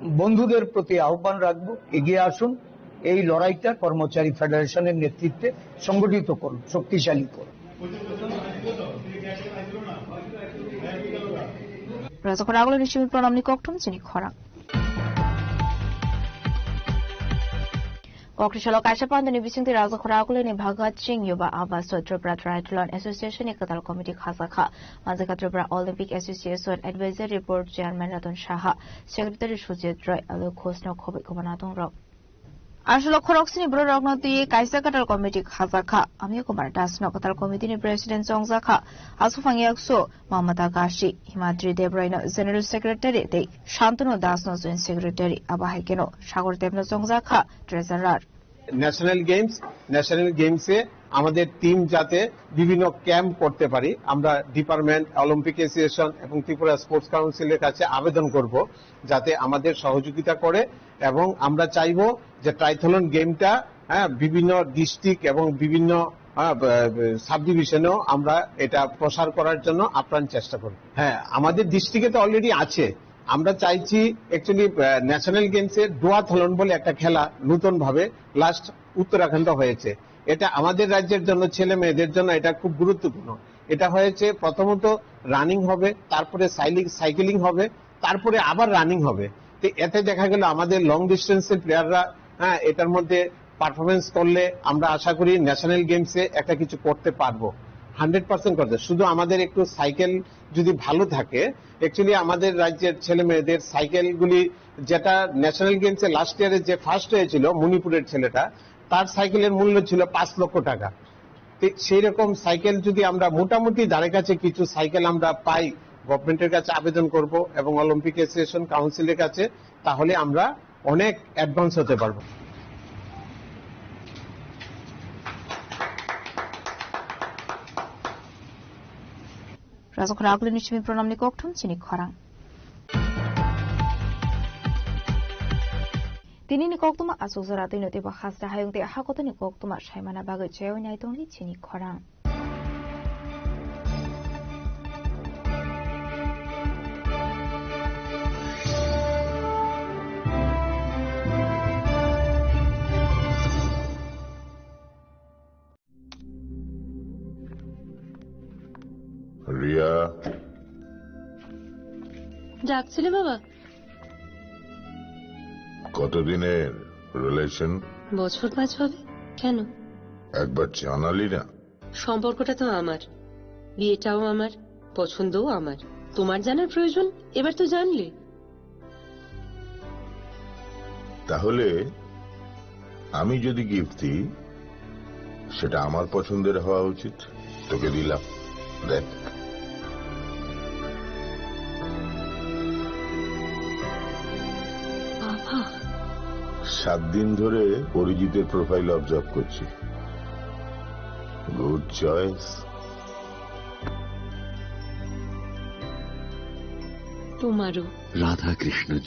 বন্ধুদের প্রতি আহ্বান রাখবো, এগিয়ে আসুন, এই লড়াইটা কর্মচারী ফেডারেশনের নেতৃত্বে সংগঠিত করুন, শক্তিশালী করুন। Rajakhor Agulini simi pranamni kokthum chini khorang. Kokri salo kaisa pandani bisingtwi Rajakhor Agulini Bhagat Singh Yuba Abaso Tripura Triathlon Association ni kwtal committee khajakha. Manjakha Tripura Olympic Association Advisory Board Chairman Ratan Saha, Secretary Sujit Roy, Alok Ghosh no khobwi kwbana tongrok. Aswk khoroksni bororokno twiwi kaisa kwtal committee khajakha. Amiya Kumar Das no kwtal committee ni president chongjakha. Aswk phang yakso Mamata Gashi, Himatri Debroy no general secretary tei Shantanu Das no joint secretary. Abo hai kheno Sagar Deb no chongjakha treasurer. National games, national গেমসে আমাদের টিম যাতে বিভিন্ন ক্যাম্প করতে পারি, আমরা department, Olympic association এবং ত্রিপুরা স্পোর্টস কাউন্সিলের কাছে আবেদন করব যাতে আমাদের সহযোগিতা করে। এবং আমরা চাইবো যে ট্রাইথলন গেমটা, হ্যাঁ, বিভিন্ন ডিস্ট্রিক্ট এবং বিভিন্ন, হ্যাঁ, ব-, ব-, সাবডিভিশনেও আমরা এটা প্রসার করার জন্য আপ্রাণ চেষ্টা করব। হ্যাঁ, আমাদের ডিস্ট্রিক্টে তো অলরেডি আছে। আমরা চাইছি অ্যাকচুয়ালি, আহ, ন্যাশনাল গেমসে ডুয়াথলন বলে একটা খেলা নতুনভাবে লাস্ট উত্তরাখণ্ডে হয়েছে। এটা আমাদের রাজ্যের জন্য, ছেলে মেয়েদের জন্য এটা খুব গুরুত্বপূর্ণ। এটা হয়েছে প্রথমত রানিং হবে, তারপরে সাইলি-, সাইকেলিং হবে, তারপরে আবার রানিং হবে। তো এতে দেখা গেল আমাদের লং ডিস্টেন্সের প্লেয়াররা, হ্যাঁ, এটার মধ্যে পারফরমেন্স করলে আমরা আশা করি ন্যাশনাল গেমসে একটা কিছু করতে পারবো, হান্ড্রেড পার্সেন্ট করতে। শুধু আমাদের একটু সাইকেল যদি ভালো থাকে, অ্যাকচুয়ালি আমাদের রাজ্যের ছেলে মেয়েদের সাইকেলগুলি, যেটা ন্যাশনাল গেমসে লাস্ট ইয়ারে যে ফার্স্ট হয়েছিল মণিপুরের ছেলেটা, তার সাইকেলের মূল্য ছিল পাঁচ লক্ষ টাকা। তো সেই রকম সাইকেল যদি আমরা মোটামুটি ধারে কাছে কিছু সাইকেল আমরা পাই, গভর্নমেন্টের কাছে আবেদন করব এবং অলিম্পিক অ্যাসোসিয়েশন কাউন্সিলের কাছে, তাহলে আমরা অনেক অ্যাডভান্স হতে পারবো। Rajakhor Agulini simi pranamni kokthum chini khorang. Tinini koktwma achukjora twino teibo hasta hayung tei hakotorni koktwma saimana bagwi chaywi nai tongdi chini khorang. Riya. ডাকছিলে বাবা? কতদিনের রিলেশন? বছর পাঁচ হবে। কেন? একবার জানালি না। সম্পর্কটা তো আমার, বিয়েটাও আমার, পছন্দও আমার। তোমার জানার প্রয়োজন? এবার তো জানলে। তাহলে আমি যদি গিফট দিই, সেটা আমার পছন্দের হওয়া উচিত। তোকে দিলাম, দেখ। বাবা। সাত দিন ধরে অরিজিতের প্রোফাইল অবজার্ভ করছি। Good choice. তোমারও। রাধাকৃষ্ণ